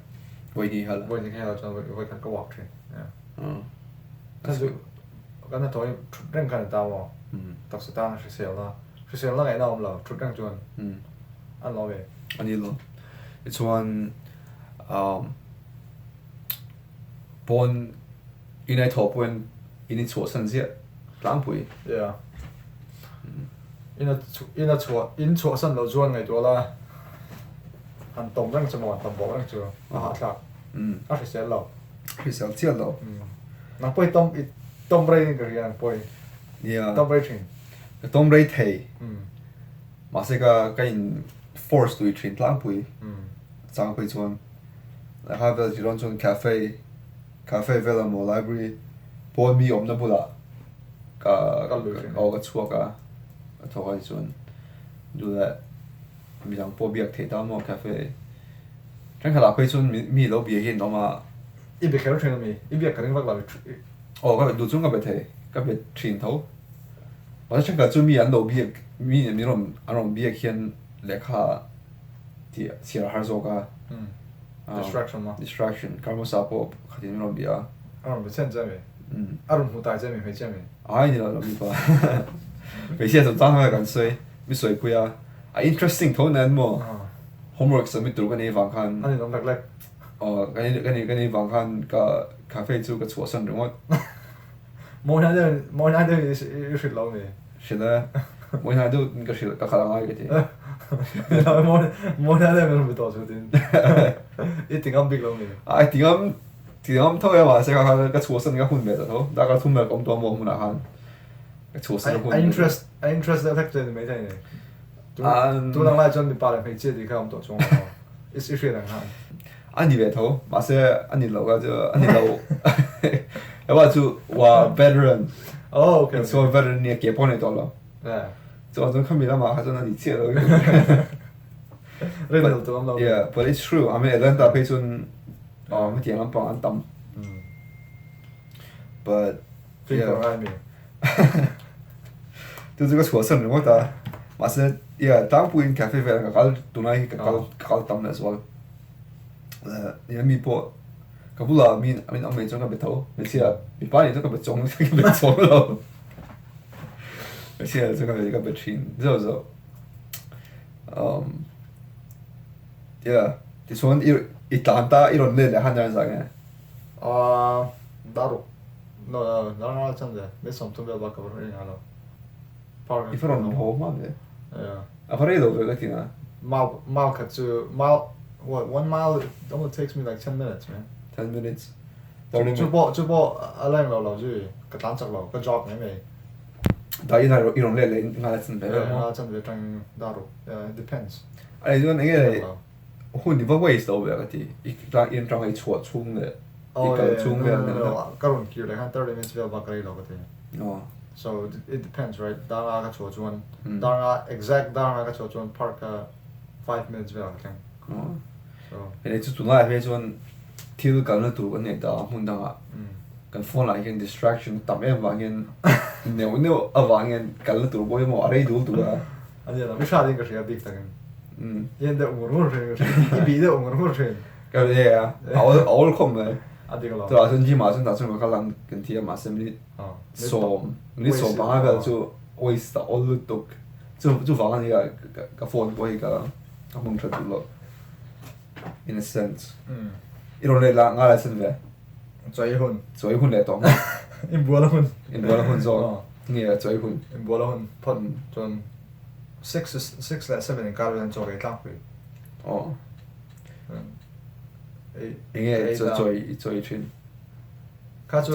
S1: Voi hnih hel.
S2: Voi hnih hel chuan voi khat ka walk thin. Yeah.
S1: Mm.
S2: Kan chu kan hnathawh hi thut reng khan a tau maw? Taksa tan a hriselna, hriselna ngaihna a awm lo, thut reng chuan an lo ve.
S1: A ni lo. Tichuan pawn in ai thawh pawhin in i chhuahsan ziah tlangpui.
S2: Yeah. In a in a chhuah in chhuahsan loh chuan ngaihtuah la han tawm reng chu maw han tawm bawk reng chu a hahthlak. A hrisel lo.
S1: Hrisel chiah lo.
S2: Nang pawh i tawm i tawm rei in ka hria nang pawh i.
S1: Nia.
S2: Tawm rei thin.
S1: Ka tawm rei thei. Mahse ka ka in force tui thin tlangpui. Changpui chuan lehkha vel chi dawn chuan cafe cafe vel emaw library pawn mi awmna bulah ka aw ka chhuak a ka thawk a tichuan duh leh midang pawh biak theih ta maw cafe thenkhat ah phei chuan mi lo bia hi an awm a.
S2: I be kher thin a mi? I biak ka ring vak lo i.
S1: Aw ka duh chuan ka be thei ka be thin tho. Mahse thenkhat chu mi an lo biak mi min rawn an rawn biak hian lehkha tih chhiar a har zawk a.
S2: Distraction maw?
S1: Distraction kar hmasa pawh khatin min rawn bia
S2: a. A rawn be chen che a mi? A rawn hmu tai che a mi hmeichhia mi?
S1: Ai ni lo lo mipa. Hmeichhia chungchang kha kan sawi mi sawipui a. A interesting tho nen maw? Homework submit tur ka nei vang khan.
S2: A ninawm lek lek.
S1: Aw ka nei ka nei ka nei vang khan ka cafe chu ka chhuahsan ringawt.
S2: Mawi hnai deuhin mawi hnai deuhin i hrilh lo mi?
S1: Hrilh e. Mawi hnai deuh in ka hrilh ka khalh angai ka ti.
S2: Mawi mawi hnai deuhin ka hmu tawh chu tin. I ti ngam bik lo mi?
S1: A i ti ngam ti ngam tho e mahse kha khan ka chhuahsan ka hun ve ta tho. Darkar thum vel ka awm tawh a maw hmunah khan ka chhuahsan a hun.
S2: A interest a interest deuh hlek chu a ni maithei ni. Tun ang lai chuan mipa leh hmeichhia tih kha a awm tawh chuang lo. I hriat ang khan.
S1: A ni ve tho, mahse a ni lo ka chu a ni lo. Ewa chu wa veteran.
S2: Oh, okay.
S1: So veteran ni ke pawh nei tawh lo.
S2: Yeah.
S1: Chuan chuan khami lamah kha chuan a ni chiah lo.
S2: Rin tu am lo.
S1: Yeah, but it's true. I mean, Atlanta phei chun um hetiang lampang an tam. But
S2: yeah. Ngai mi.
S1: Tu chu ka chhuah san ringawt a. Mahse, yeah, tlangpuiin cafe vel ka kal tunai hi ka kal ka kal tam leh zual. Yeah, mi pawh ka bulah mi min awm nei chuan ka be tho. Hmeichhia mipa nih chuan ka be chawng ka be chawng lo. Hmeichhia chuan ka be ka be thin zauh zauh. Um, yeah, tichuan i i tlan ta i rawn let leh han zah nge?
S2: Ah, daruk. No, no, no, no, chan ve. Me som tum vel bak ka ring alo.
S1: Park. I rawn ho ma ve. Yeah. A va rei lo ve ka ti na.
S2: Mile mile khat chu mile what 1 mile it only takes me like 10 minutes man.
S1: 10 minutes.
S2: Chu pawh chu pawh a leng lo lo zui ka tlan chak lo ka jog mai mai.
S1: Da i i rawn let leh ngal a chan ve
S2: vel maw? Chan ve tang daruk. Yeah, it depends.
S1: Ani chuan enge hun i va waste lo ve ka ti. I tlang in tang i chhuah chhung leh i kal chhung
S2: vel nen. Ka rawn kir leh khan 30 minutes vel bak ka rei lo ka ti. So it depends right. Dar nga ka chhuah chuan dar nga exact dar nga ka chhuah chuan park ka 5 minutes vel ka thleng.
S1: So hei chu tunlai ah chuan thil kalna tur kan nei ta a hmun dangah kan phone ah hian distraction tam em vang hian neuh neuh avang hian kalna tur pawh hi maw a rei dul tur a.
S2: A nia lo, i hriat in ka hria bik takin. I en deuh ngur ngur thin ka hria, i bih deuh ngur ngur thin.
S1: Ka hria a, a awl a awl khawp mai.
S2: A dik lo.
S1: Tunah chuan gym ah chuan tah chuan ka kal ang kan ti a mahse minute sawm minute 15 vel chu waste a awl lutuk. Chu chuvang a nia ka phone pawh hi ka ka hmang tha duh lo in a sense. I rawn let la ngai la sen ve.
S2: Chawi hun.
S1: Chawi hun leh tawh maw?
S2: Inbual a hun.
S1: Inbual a hun zawk. Nge chawi hun.
S2: Inbual a hun phawt chuan 6 leh 7 inkar vel hian chaw ka ei tlangpui.
S1: Aw. Enge chawi i chawi thin?
S2: Kha chu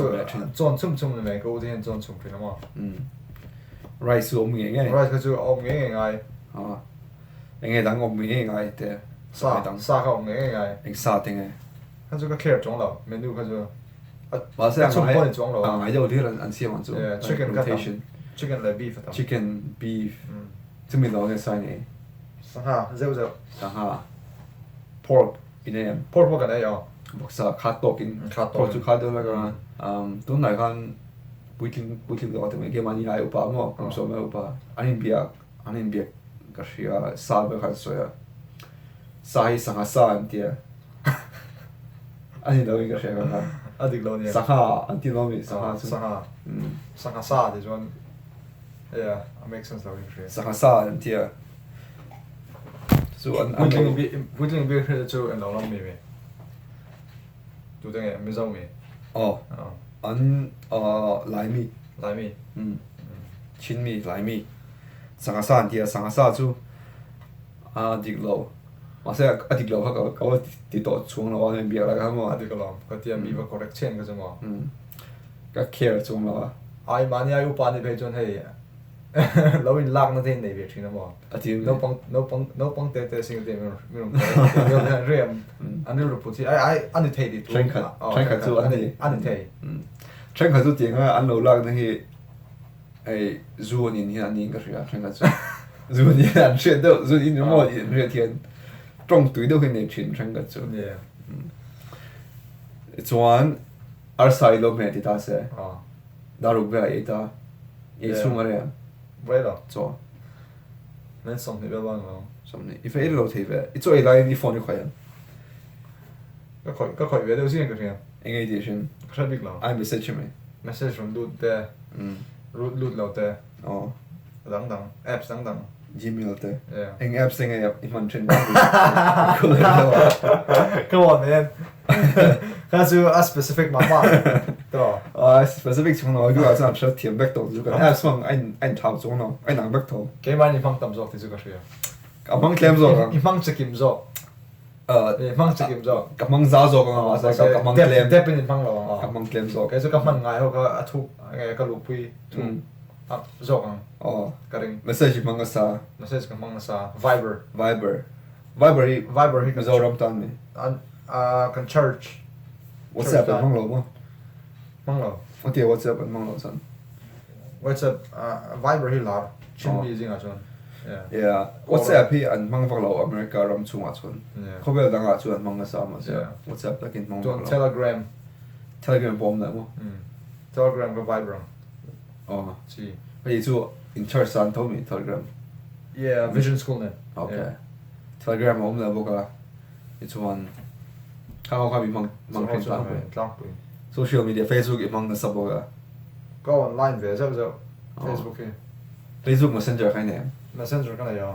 S2: chawn chum chum ni mai ka u te hian chawn chum thin a maw?
S1: Rice chu awm ngei ngei.
S2: Rice kha chu a awm ngei ngei ngai.
S1: Enge dang awm ngei ngei ngai te?
S2: Sa sa kha awm ngei ngei ngai.
S1: Eng sa te nge?
S2: Kha chu ka care chuang lo menu kha chu.
S1: Mahse
S2: a chhung pawh ni chuang lo.
S1: A ngai deuh hlir an siam ang chu.
S2: Chicken kha tam. Chicken leh beef a tam.
S1: Chicken, beef. Chumi lo nge sa nei?
S2: Sangha zeuh zeuh.
S1: Sangha. Pork i nei em?
S2: Pork pawh kan ei aw.
S1: Vawksa khat tawkin.
S2: Khat tawkin.
S1: Pork chu khat deuh hlek a. Tunlai khan puitling puitling zawk a ti mai keimahni ai upa maw kum sawm ai upa an inbiak an inbiak ka hria sa ber kha an sawi a sa hi sangha sa an tia a ni lo in ka hria kha
S2: a dik lo nia
S1: sangha an ti lo mi sangha chu
S2: sangha sangha sa ti chuan yeah a make sense lo in ka hria
S1: sangha sa an tia chu an
S2: puitling puitling biak hria chu en lo lam mi mi Tute nge Mizo mi?
S1: Aw an Laimi.
S2: Laimi.
S1: Chin mi Laimi. Sangha sa an ti a, sangha sa chu a dik lo. Mahse a dik lo kha ka va ti tawh chhung lo a, biak lai kha maw.
S2: A dik alawm, ka tia mi va correct chian ka chu maw.
S1: Ka care chung lo a.
S2: Ai mahni ai upa ni phei chuan hei Lo in lak na te in nei ve thin a maw?
S1: A ti
S2: mi. Naupang naupang naupang te te sing te min min rawn kal rem an rilru put hi ai ai a ni thei tih tu
S1: Thenkhat thenkhat chu an ni.
S2: A ni thei.
S1: Thenkhat chu tiang a an lo lak na hi hei zu an in hian an niin ka hria thenkhat chu. Zu an in an hriat deuh zu an in emaw an hriat hian tawng tui deuh hi an nei thin thenkhat chu. Chuan arsa i lo hmeh ti ta se. Daruk vel a ei ta. Ei chhung a rem.
S2: Vai lo.
S1: Chaw.
S2: Men 20 vel bang lo.
S1: 20. I fe lo thei ve. I chaw ei laiin i phone i khawih em?
S2: Ka khawih ka khawih ve deuh zing ka hria.
S1: Eng ei tih hrin?
S2: Ka hre bik lo.
S1: Ai message hrim ei.
S2: Message rawn lut te. Lut lut lo te.
S1: Aw.
S2: Dang dang. Apps dang dang.
S1: Gmail te.
S2: Yeah.
S1: Eng apps te nge i hman thin?
S2: Come on man. Kha chu a specific mah mah to.
S1: A specific chung lo du a chuan hriat thiam vek tawh chu kan apps hmang a in a in thlau chung lo a inang vek tho.
S2: Keimah in i hmang tam zawk tih chu ka hria.
S1: Ka hmang tlem zawk ang.
S2: I hmang chikim zawk. I hmang chikim zawk.
S1: Ka hmang za zawk ang mahse ka hmang tlem.
S2: Dep in i hmang lo ang.
S1: Ka hmang tlem zawk.
S2: Kei chu ka hman ngai ho kha a thuk nge ka luhpui thuk zawk ang.
S1: Aw.
S2: Ka ring.
S1: Message i hmang nasa.
S2: Message ka hmang nasa. Viber.
S1: Viber. Viber hi
S2: Viber hi
S1: Mizoram tan mi.
S2: An kan church.
S1: WhatsApp an hmang lo maw?
S2: Hmang lo.
S1: A tia WhatsApp an hmang lo chuan.
S2: WhatsApp Viber hi lar Chin mi zingah chuan.
S1: Yeah. WhatsApp hi an hmang vak lo America ram chungah chuan. Khawvel dangah chuan an hmang nasa mahse WhatsApp takin hmang vak lo.
S2: Telegram.
S1: Telegram pawh awm leh maw?
S2: Telegram ka Viber ang.
S1: Aw. Chi. Hei chu in church san tho mi Telegram.
S2: Yeah, Vision School nen.
S1: Okay. Telegram a awm leh bawk a. Tichuan khang ho kha mi hmang hmang thin tlangpui.
S2: Tlangpui.
S1: Social media Facebook i hmang nasa bawk a.
S2: Ka online ve zeuh zeuh Facebook hi.
S1: Facebook Messenger kha i nei em?
S2: Messenger ka nei a.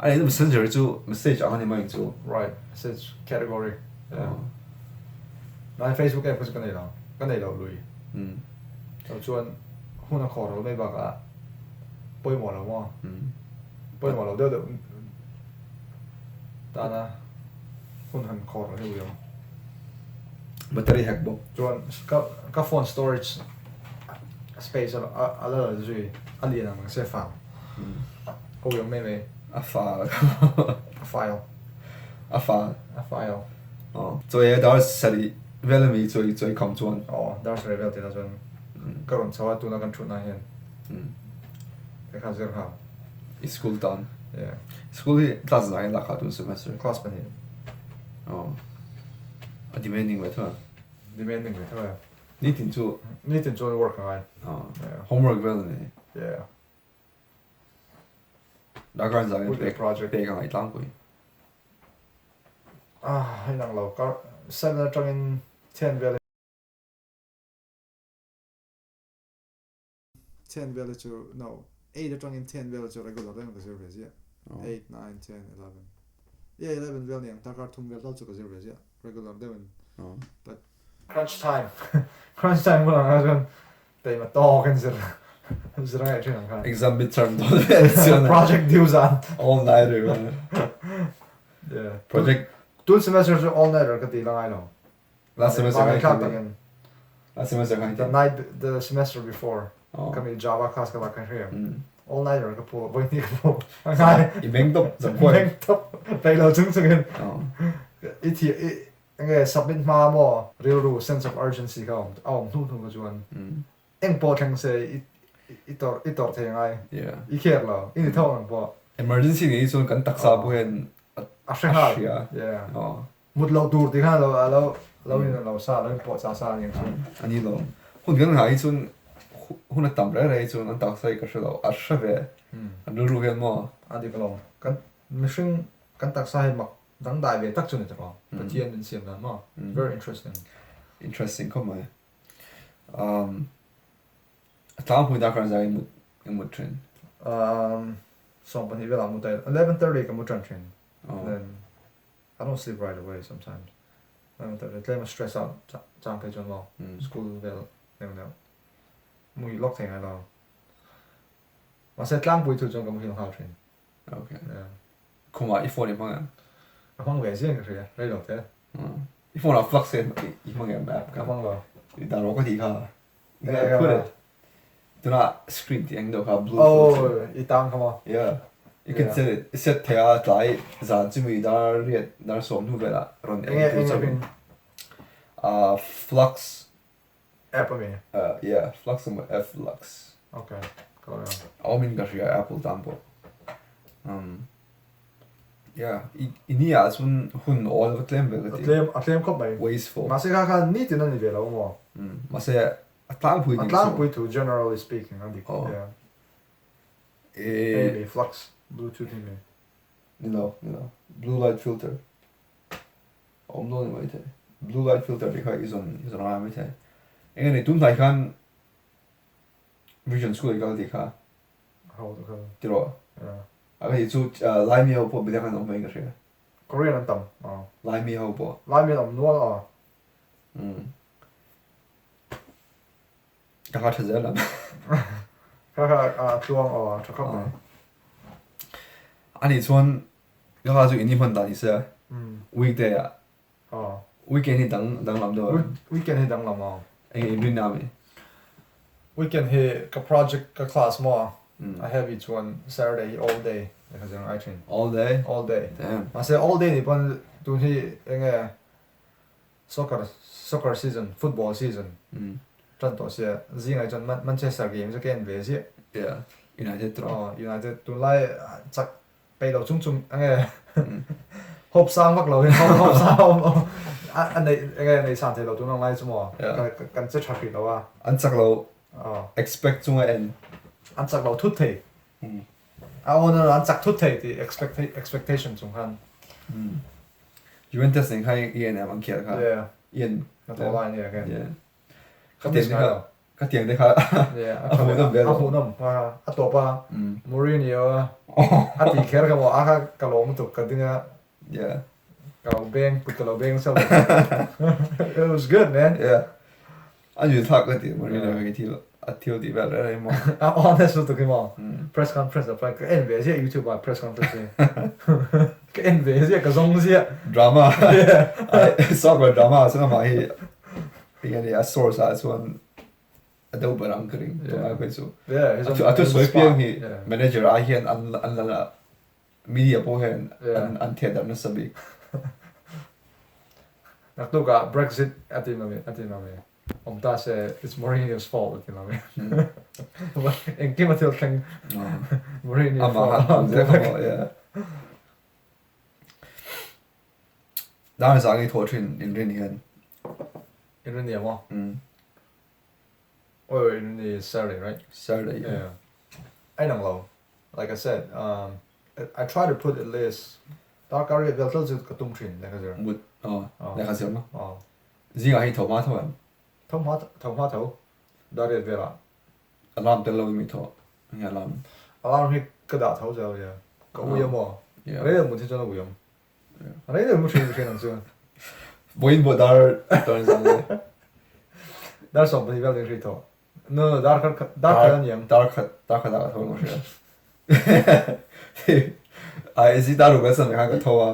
S1: A nei Messenger hi chu message ang a ni mai chu.
S2: Right, message category. Yeah. Nai Facebook app kha chu ka nei lo. Ka nei lo lui. Lo chuan hun a khawh ro mai bakah pawimawh lo maw? Pawimawh lo deuh deuh tana hun han khawh ro hi ui ang.
S1: Battery hack bawk.
S2: Chuan ka ka phone storage space a a la la zui a lian ang se file. Ka ui ang mai mai.
S1: A file.
S2: A file.
S1: A file.
S2: A file.
S1: Aw. Chawi dar sarih vel ami chawi chawi kham chuan.
S2: Aw dar sarih vel tihna chuan ka rawn chho a tuna kan thutna hian ka zir nghal.
S1: I school tan.
S2: Yeah.
S1: School hi class zah in lakha tun semester.
S2: Class pahnih.
S1: Aw. A demanding ve tho a.
S2: Demanding ve tho a.
S1: Nitin chu.
S2: Nitin chuan work a ngai.
S1: Aw. Homework vel a ni.
S2: Yeah.
S1: Darkar zah in pek pek a ngai tlangpui.
S2: Ah, hei nang lo kar 7 atangin 10 vel 10 vel chu no 8 atangin 10 vel chu regular reng ka zir ve ziah 8 9 10 11 yeah 11 vel niang darkar thum vel tal chu ka zir ve ziah regular deuhin but crunch time crunch time hun ang chuan Teima tawk in zir zir ngai thin ang khan.
S1: Exam midterm dawn vel chuan.
S2: Project due zan.
S1: All nighter.
S2: Yeah.
S1: Project
S2: Tun semester chu all nighter ka ti la ngai lo.
S1: Last semester
S2: ngai kha takin.
S1: Last semester ngai
S2: The night the semester before. Kami Java class ka la kan hriam. All nighter ka pu voi ni ka pu.
S1: Ngai. I meng top zam khuai.
S2: Meng top. Pei lo chung chungin. I thi Enge submit hma maw rilru sense of urgency kha a awm hnu hnu kha chuan eng pawh thleng se i tawrh i tawrh thei ngai i care lo i ni tho ang pawh.
S1: Emergency nih hi chuan kan taksa pawh hian
S2: a hre nghal mut loh tur tih khan a lo lo in a lo sa lo in pawh chah sa a ni ang chu.
S1: A ni lo hun kan nghah hi chuan hun a tam reng reng hi chuan an taksa hi ka hre lo a hre ve an rilru hian maw.
S2: A dik alawm kan mihring kan taksa hi mak Dangdai ve tak chu ni ta ko. Pathian min siam dan maw? Very interesting.
S1: Interesting khawp mai. Um, a tlangpui dah khan zai mut i mut thin.
S2: Um, 12 vel ah mut ai 11:30 ka mu tan thin.
S1: Oh.
S2: Then I don't sleep right away sometimes. 11:30 tlem a stress out chang phei chuan maw? School vel neuh neuh. Mui lawk thei ngai lo. Mahse tlangpui thu chuan ka muhil nghal thin.
S1: Okay. Yeah. Khumah i phone i hmang em?
S2: Ka hmang ve ziang ka hria, rei lo te.
S1: I phone ah flux i hmang em app
S2: ka? Ka hmang lo.
S1: I dan rawh ka tih kha. I put it. Tunah screen tih eng deuh kha blue
S2: filter. Oh, i tang kha maw?
S1: Yeah. You can set it. I set thei a tlai zan chumi dar riat dar sawm hnu velah rawn eng tur chauhin. Flux
S2: App ami?
S1: Yeah, Flux emaw F-Lux.
S2: Okay, ka lo
S1: en. A awm in ka hria Apple tan pawh. Um, yeah, i ni ah chuan hun awl va tlem ve ka ti.
S2: A tlem, a tlem khawp mai.
S1: Wasteful.
S2: Mahse kha kha nitin a ni ve lo maw?
S1: Um, mahse a tlangpui
S2: A tlangpui thu generally speaking a dik.
S1: Oh.
S2: Yeah.
S1: E.
S2: Hei mi Flux Bluetooth hi mi.
S1: Ni lo, ni lo. Blue light filter. A awm dawn a ni maithei. Blue light filter tih kha i zawn i zawn a ngai maithei. Eng nge ni tun hnai khan Vision School i kal tih kha.
S2: Ho te kha.
S1: Tiraw? A ka tih chu Laimi ho pawh midang an awm veiin ka hria.
S2: Korean an tam a.
S1: Laimi ho pawh.
S2: Laimi an awm nual a.
S1: Umm. Ka kha tha zel ang.
S2: Kha kha a tluang aw a tha khawp mai.
S1: Ani chuan Ka kha chu in i hman dan ni se weekday ah weekend hi dang danglam deuh a.
S2: Weekend hi danglam a.
S1: Eng in rin na mi?
S2: Weekend hi ka project ka class maw a heavy chuan Saturday hi all day ka zir ngai thin.
S1: All day?
S2: All day.
S1: Damn.
S2: Mahse all day nih pawn tun hi enge soccer soccer season football season tan tawh sia zingah chuan Manchester game chu ka en ve ziah.
S1: Yeah. United tawh.
S2: Aw United tunlai chak peih lo chung chung enge hope sang vak lo in hope sang awm a neih enge neih san thei lo tun ang lai chu maw kan che tha hrih lo a.
S1: An chak lo expect chunga en.
S2: An chak lo thut thei. A aw no an chak thut thei tih expectation chung khan.
S1: Juventus nen khan i en em an khel kha. I en.
S2: A tawh lai nia kha.
S1: Ka miss ngai lo. Ka tiang te kha a hmuhnawm ve
S2: lo. A hmuhnawm a tawp a Mourinho a a tih kher ka maw a kha ka lawm lutuk ka ding a ka lo beng kut ka lo beng nasa lutuk it was good man.
S1: Yeah a nui thlak ka ti Mourinho hi thil a thil tih vel reng reng maw.
S2: A honest lutuk hi maw press conference ah pawh ka en ve ziah youtube ah press conference hi ka en ve ziah ka zawng ziah.
S1: Drama soccer drama chuan amah hi Eng a ni a source ah chuan a deuh ber ang ka ring tunlai phei chu. A thu sawi piang hi manager ah hian an an la la media pawh hian an an thiat darh nasa bik.
S2: Naktukah Brexit a ti lo a ti lo mi awm ta se it's Mourinho's fault a ti lo mi engkim a thil thleng Mourinho fault.
S1: Dar zang i thawh thin inrin hian.
S2: Inrin ni maw? Umm. Oi inrin ni Saturday right?
S1: Saturday yeah.
S2: Yeah. I don't know. Like I said, um, I try to put at least darkar riat vel tal chu ka tum thin lehkha zir.
S1: Mut aw lehkha zir maw? Aw. Zingah hi tho hma tho em?
S2: Tho hma tho hma tho dar riat velah.
S1: Alarm tel lo in mi tho nge alarm?
S2: Alarm hi ka dah tho zel yeah. Ka ui a maw? Rei deuh mut hi chuan a ui awm. Rei deuh mu thin thin ang chu.
S1: Vawiin pawh dar dar zan le.
S2: Dar 12 vel in ri tawh. No no dar khat dar khat a niang.
S1: Dar khat dar khat ah ka tho ang hria. Ai zi dar ruk san khan ka tho a.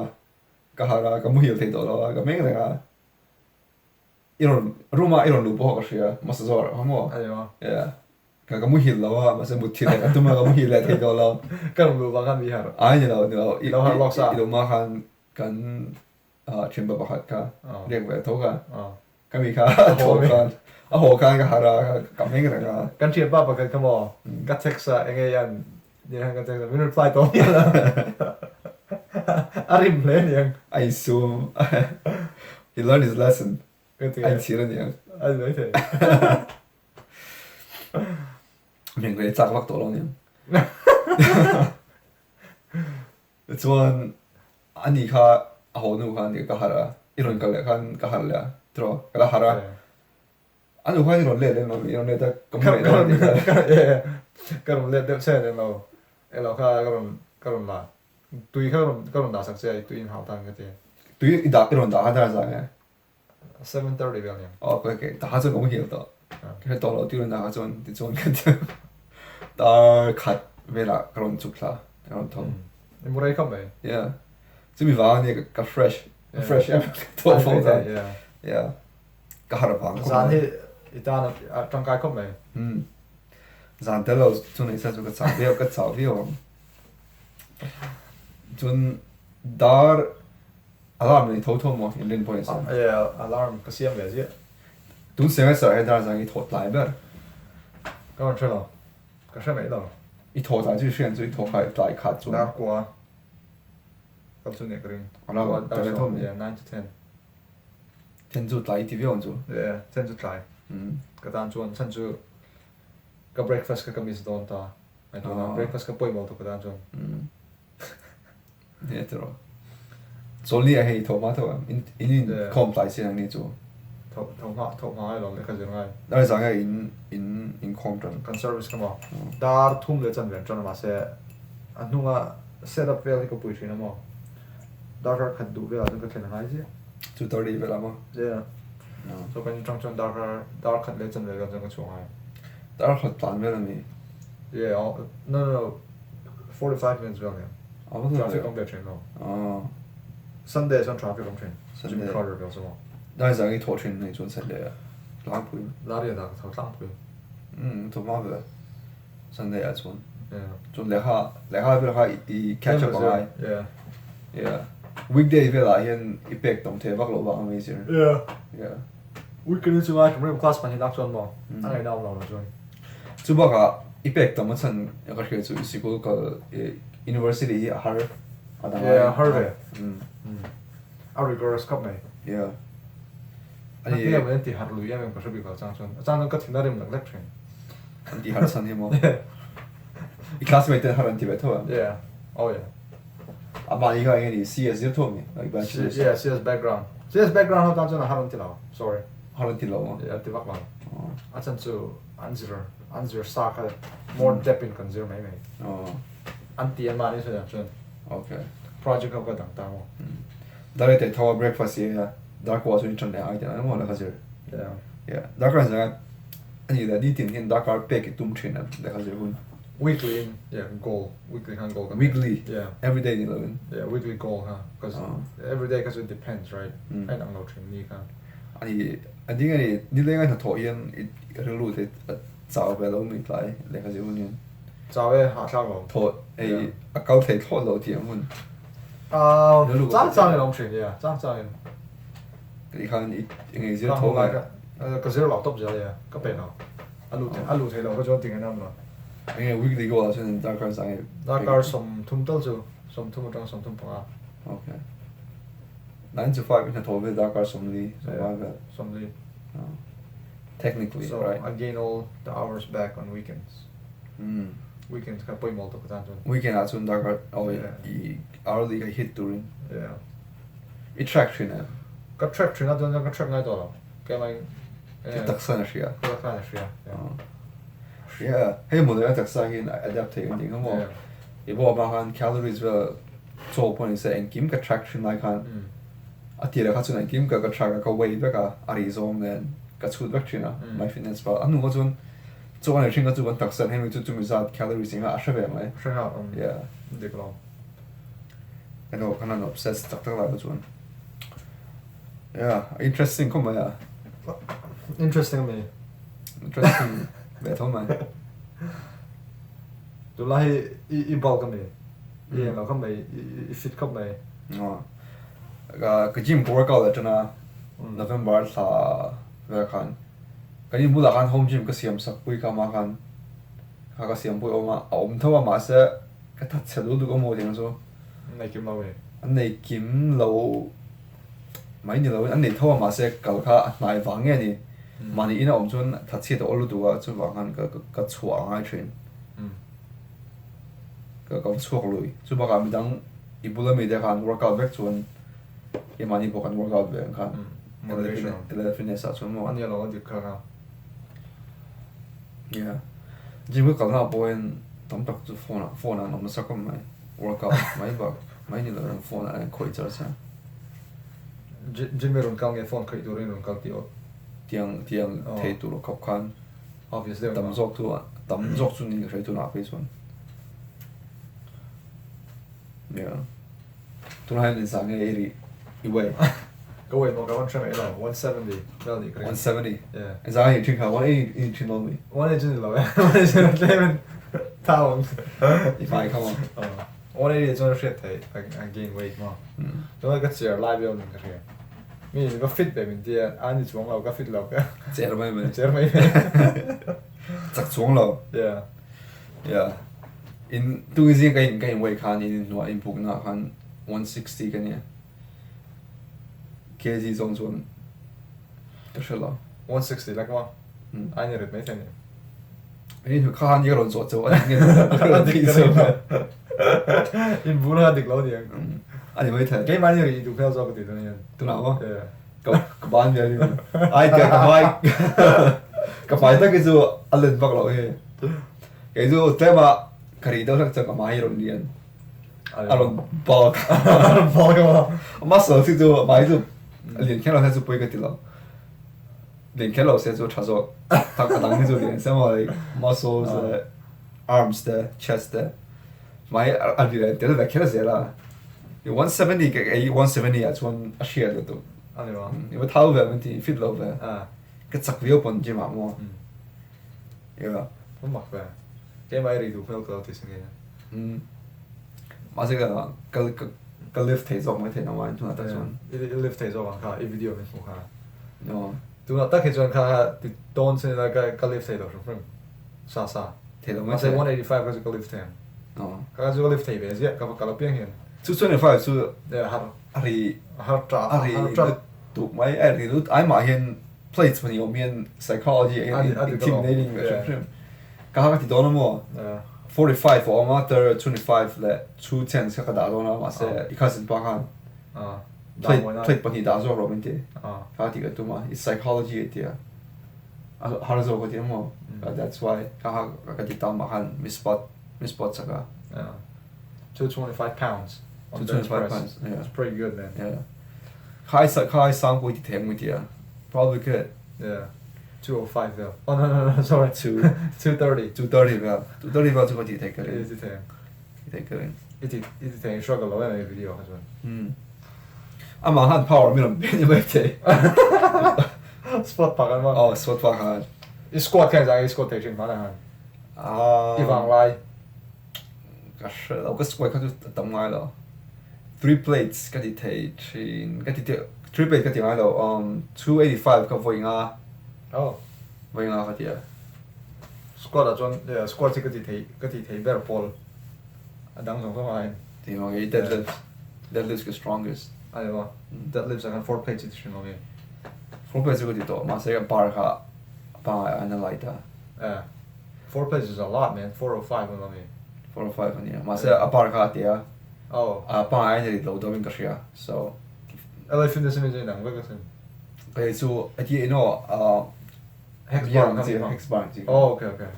S1: Ka har a ka muhil thei tawh lo a ka meng reng a. I rawn room ah i rawn luh pawh ka hria masa zawr a maw.
S2: A ni maw?
S1: Yeah. Ka ka muhil lo a, mahse mutthilh leh ka tum a, ka muhil leh thei tawh lo.
S2: Ka rawn luh vang khan mi harh.
S1: Ai ni lo, ni lo.
S2: I lo harh lawk sa.
S1: I lo hma khan kan thianpa pakhat kha riak ve tho kha. Ka mi kha a thaw khan, a haw khan ka harh a, ka meng reng a.
S2: Kan thianpa pakhat kha maw, ka text a enge hian ni khan ka text a, min reply tawh miah lo. A rim hle aniang.
S1: A insum. He learned his lesson. A inchhir aniang.
S2: A ni maithei.
S1: Meng ve chak vak tawh lo aniang. Chuan ani kha a haw nu kha ani ka harh a, i rawn kal leh khan ka harh leh a, tiraw ka la harh a. A nu khan i rawn let leh lo, i rawn let a ka mu leh dawn a tih kha.
S2: Ka rawn let deuh che a ni lo, elo kha ka rawn ka rawn la, tui kha ka rawn dah sak che a, tui in hau tan ka ti.
S1: Tui i dah i rawn dah kha dar zah nge?
S2: 7:30 vel nia.
S1: Aw okay okay tah kha chuan ka muhil tawh. Ka hre tawh lo tirun ah kha chuan tichuan ka dar khat velah ka rawn chuk thla ka rawn tho.
S2: I mu rei khawp mai.
S1: Yeah. Chumi vang ania ka fresh ka fresh em ka thaw fo ta. Yeah. Yeah. Ka harh vang
S2: khawp mai. Zan hi i tan a tangkai khawp mai.
S1: Um. Zan tel lo chu nei sa chu ka chau viau ka chau viau ang. Chuan dar Alarm nei tho tho maw in rin pawh ni se.
S2: Yeah, alarm ka siam ve ziah.
S1: Tun semester ah hian dar zang i thawh tlai ber.
S2: Ka rawn hre lo. Ka hre mai lo.
S1: I thawh tlai chu i hriat chu i thawh khai tlai khat chuan.
S2: Dar kua kal chu nia ka ring.
S1: Alarm
S2: tel tho mai. Yeah, 9 to 10.
S1: 10 chu tlai i ti viau ang chu.
S2: Yeah, 10 chu tlai. Ka tan chuan chhan chu ka breakfast kha ka miss dawn ta. Breakfast ka pawimawh tuk ka tan chuan.
S1: Nia tiraw. Chawlhni ah hei tho hma tho em? In in in khawm tlai si ang ni chu.
S2: Tho tho hma tho hma ngai lo lehkha zir ngai.
S1: Dar zang nge in in in khawm tan?
S2: Kan service kha maw? Dar thum leh chan ve an tan a mahse a hnunga set up vel hi ka pui thin a maw? Darkar khat duh velah chuan ka thlen a ngai ziah.
S1: 2:30 velah maw?
S2: Yeah. So kan tang chuan darkar dar khat leh chan ve vel chuan ka chhuah ngai.
S1: Dar khat tlan vel a ni.
S2: Yeah, no no no. 45 minutes vel nia. Traffic awm ve thin lo. Sunday chuan traffic awm thin. Jimmy Carter vel chu maw.
S1: Dai zang i thawh thin nei chuan Sunday ah tlangpui.
S2: Larian ah ka tho tlangpui.
S1: Um tho hma ve Sunday ah chuan. Chuan lehkha lehkha vel kha i catch up angai.
S2: Yeah.
S1: Yeah. Weekday vel ah hian i pek tam thei vak loh vang a mai sir.
S2: Yeah.
S1: Yeah.
S2: Weekend chu ngai tum reng class pahnih lak chuan maw. A ngaihna awm lo lo chuan.
S1: Chu bakah. I pek tam a chhan ka hria chu i sikul kal university hi a har a dang
S2: ai. Yeah, a har ve. A rigorous khawp mai.
S1: Yeah.
S2: Ani Heti em an ti har lui em em ka hre bik lo chang chuan. A chang chuan ka thin a rim lek lek thin.
S1: An ti har chhan hi maw? I classmate ten har an ti ve tho em?
S2: Yeah. Oh yeah.
S1: Amah ni kha eng a ni? CS zir tho mi? Like bachelor's?
S2: Yeah, CS background. CS background ho tan chuan a har an ti lo. Sorry.
S1: Har an ti lo maw?
S2: Yeah, an ti vak lo. A chan chu an zir an zir sa kha more depth in kan zir mai mai. An ti an mahni sawi dan chuan.
S1: Okay.
S2: Project ho ka dang ta maw?
S1: Dare te tho a breakfast i a darkua chu in than leh ai tih emaw lehkha zir.
S2: Yeah.
S1: Yeah. Darkar zir a ani leh nitin hian darkar pek i tum thin a lehkha zir hun.
S2: Weekly in yeah goal weekly khan goal kan
S1: Weekly?
S2: Yeah.
S1: Everyday ni lo in?
S2: Yeah weekly goal kha cause everyday kha chu it depends right a inang lo thin ni kha.
S1: Ani a ding ani nileng a hnathawh hian i rilru te a chau ve lo mi tlai lehkha zir hun hian.
S2: Chau e hahthlak lo.
S1: Thawh ei a kal thei thlawt lo tih ang hun.
S2: Chang chang in awm thin nia chang chang in.
S1: Ti khan i engei zir tho ngai.
S2: Ka zir lo tawp zel nia ka pe lo. A lut a lut thei lo ka chuan ti ngainam lo.
S1: Enge weekly goal ah chuan darkar zang e.
S2: Darkar 30 tal chu 30 atang 35.
S1: Okay. 9 to 5 i hnathawh vel darkar 40 sawmnga vel.
S2: 40.
S1: Technically
S2: so,
S1: right.
S2: I gain all the hours back on weekends. Weekends kha pawimawh tawk atan chuan.
S1: Weekend ah chuan darkar oh i hourly kha hit turin.
S2: Yeah.
S1: I track thin em?
S2: Ka track thin a chuan ka track ngai tawh lo. Keimah in
S1: Ka taksa na hria.
S2: Ka taksa na hria.
S1: Yeah. Hei maw leh a taksa hian a adapt thei ang tih kha maw. I bawh avang khan calories vel chaw pawh ni se engkim ka track thin lai khan a tirah kha chuan engkim ka ka track a ka weigh vek a a rih zawng nen ka chhut vek thin a MyFitnessPal a hnu kha chuan Chaw nei hring kha chu kan taksa hemi chu chumi zat calories eng a a hre ve mai.
S2: Hre nghal awm.
S1: Yeah.
S2: Dik lo.
S1: Kan aw kan han obsessed tak tak lai kha chuan. Yeah, interesting khawp mai a.
S2: Interesting a mi.
S1: Interesting ve tho mai.
S2: Tunlai hi i i bulk a mi. I eng lo khawp mai, i fit khawp mai.
S1: Aw. Ka gym ka workout atana November thla vel khan. Kan in bulah khan home gym ka siam sak pui kha mah khan kha ka siam pui awm a, a awm tho a mahse ka that chhe dul duk awm tiang chu.
S2: An nei kim lo e.
S1: An nei kim lo mai ni lo in an nei tho a mahse kal kha a hnai vang nge ni. Mahni in a awm chuan that chhiat a awl lutuk a chuvang khan ka ka chhuah a ngai thin. Ka ka chhuak lui. Chubakah midang i bula mite khan workout vek chuan Keimahni pawh kan workout ve ang khan.
S2: Motivation.
S1: LL fitness ah chuan maw.
S2: Ania lo a dik kha kha.
S1: Yeah. Gym ka kalna ah pawhin tam tak chu phone ah phone ah an awm nasa khawp mai. Workout mai bak mai ni lo in phone ah an khawih char char.
S2: Gym i rawn kal nge phone khawih turin i rawn kal tih aw.
S1: Tiang tiang thei tur khawp khan.
S2: Obvious deuh
S1: tam zawk chu tam zawk chu ni ka hre tunah phei chuan. Yeah. Tunah hian insa nge i rih i weigh?
S2: Ka weigh maw ka rawn hre mai lo, 170 vel nih ka ring.
S1: 170?
S2: Yeah.
S1: Insa nge i thin kha, 180 i thin lo mi?
S2: 180 chu ni lo e, 180 chu tlem in thau ang.
S1: I hmai kha maw?
S2: Aw, 180 chuan a hriat theih a gain weight maw. Tunah ka chair lai viau nin ka hria. Mi ka fit ve min tia, a ni chuang lo ka fit lo ka.
S1: Chair mai mai.
S2: Chair mai mai.
S1: Chak chuang lo.
S2: Yeah.
S1: Yeah. In tu zing ka in ka in weigh khan in hnuah in buk na khan 160 ka nia. Kg zawng chuan ka hre lo.
S2: 160 lek maw? Ai ni rit mai thei ni.
S1: Ani hu kha ni ka rawn zawh cheu a dik nge a dik ka ring lo.
S2: In bu na dik lo ni ang.
S1: Ani mai thei.
S2: Keimah ni ri duh hmel zawk ka ti tun hian.
S1: Tunah maw?
S2: Yeah.
S1: Ka ka ban ve ni. Ai ka ka hmai ka hmai tak hi chu a len vak loh hi. Kei chu tlem ah ka ri deuh hlek chuan ka hmai hi a rawn lian. A rawn bulk.
S2: A rawn bulk a maw?
S1: Muscle hi chu hmai chu a lian kher lo se chu pawi ka ti lo. Lian kher lo se chu tha zawk. Tak a dang hi chu lian se maw like muscles leh arms te chest te hmai a lian tel ve kher zel a. 170 ka ei 170 ah chuan a hriat lutuk.
S2: A ni maw?
S1: I va thau ve min ti fit lo ve. Ka chak viau pawn gym ah maw. Yeah.
S2: Ka mak ve. Keimah i ri duh hmel ka lo ti si nge.
S1: Mm. Mahse ka ka ka lift thei zawk mai thei nang tunah tak chuan.
S2: I lift thei zawk ang kha i video min hmuh kha.
S1: No.
S2: Tunah tak hi chuan kha ti dawn sin ila ka ka lift thei lo hrim hrim. Sa sa.
S1: Thei lo mai
S2: Mahse 185 kha chu ka lift thei ang.
S1: Aw.
S2: Kha chu ka lift thei ve ziah ka va kal apiang hian.
S1: 225 chu
S2: Yeah har
S1: a ri
S2: har ta
S1: a ri
S2: har ta
S1: tuk mai a ri lut ai mah hian plates pahnih awm hian psychology ah hian intimidating ve hrim hrim. Ka ha ka ti dawn a maw? 45 a awm a ter 25 leh 210 kha ka dah dawn a mahse i cousin pa khan plate plate pahnih dah zawk rawh min ti. Ka ti ka tum a it's psychology a ti a. A har zawk a ti a maw? That's why ka ha ka ti tam ah khan mi spot mi spot sak a.
S2: 225 pounds on bench press.
S1: Yeah.
S2: It's pretty good man.
S1: Yeah. Khai sa khai sang pui ti thei ang tia. Probably could.
S2: Yeah. 205 vel. Oh no no no sorry.
S1: 2
S2: 230.
S1: 230 vel. 230 vel chu ka ti thei ka ring.
S2: I ti thei.
S1: Ti thei ka ring.
S2: I ti i ti thei struggle lo em video kha chuan.
S1: Hmm. Amah han power mi rawn pe ni mai thei.
S2: Spot pa kan ma.
S1: Oh spot pa khan.
S2: I squat khan zang i squat thei thin ma na han.
S1: Ah.
S2: I vang lai.
S1: Ka hre lo, ka squat kha chu a tam ngai lo. Three plates ka ti thei thin, ka ti thei, three plates ka ti ngai lo, um, 285 ka vawi nga.
S2: Oh.
S1: Vawi nga ka ti a.
S2: Squat ah chuan, yeah, squat hi ka ti thei, ka ti thei ber pawl. A dang zawng zawng aiin.
S1: Ti maw, kei deadlift, deadlifts ka strongest.
S2: A ni maw, deadlifts ah khan four plates hi ti thin maw mi?
S1: Four plates chu ka ti tawh, mahse ka bar kha a pangngai aiin a light a.
S2: Eh. Four plates is a lot man, 405 a mi.
S1: 405 a nia, mahse a bar kha a ti a.
S2: Oh.
S1: A pangngai a ni lo dawmin ka hria, so.
S2: LA Fitness ami chu inang vek asin.
S1: Hei chu a ti eno a
S2: Hex bar ang chi.
S1: Hex bar ang chi.
S2: Oh okay okay.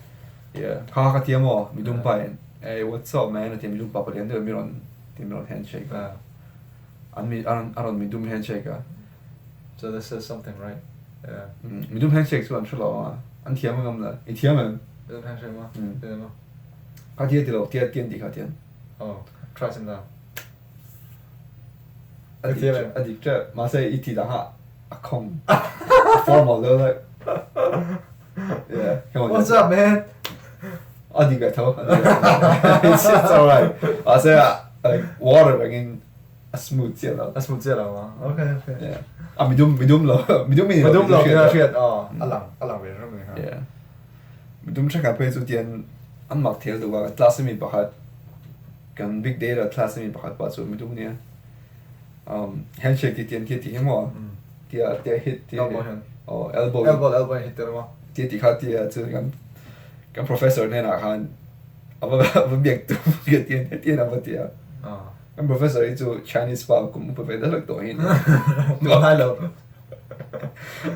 S1: Yeah, kha ka ti a maw, midum pa in, hey what's up man a ti a, midum pa palian deuh mi rawn ti mi rawn handshake a. An mi a rawn midum handshake a.
S2: So this says something right? Yeah.
S1: Midum handshake chu an hre lo a, an thiam a ngam la. I thiam em?
S2: Midum handshake ma? Thiam ma?
S1: Kha tia ti lo, tia tian ti kha tian.
S2: Oh, try sim da.
S1: A dik a dik teuh, mahse i ti dang a a khawng. A formal deuh daih. Yeah, come on.
S2: What's up man?
S1: A dik ve tho. It's it's alright. Mahse like water angin A smooth chiah lo.
S2: A smooth chiah lo ma. Okay, okay.
S1: Yeah. A midum, midum lo. Midum in
S2: Midum lo tia hriat. Oh, a lang, a lang ve ram ni
S1: kha. Yeah. Midum tha ka phei chu tian an mak thel duh a class mi pakhat kan big data class mi pakhat pa chu midum nia. Um, handshake ti tian tia ti hi mo. Tia tia hit tia.
S2: Elbow hian.
S1: Oh, elbow.
S2: Elbow elbow hit tir ma.
S1: Tia ti kha tia chu kan kan professor hnenah khan ava ava biak tum tian tian ava tia.
S2: Ah.
S1: Kan professor hi chu Chinese pa kum upa ve deuh tawh hi
S2: a ni. Lo.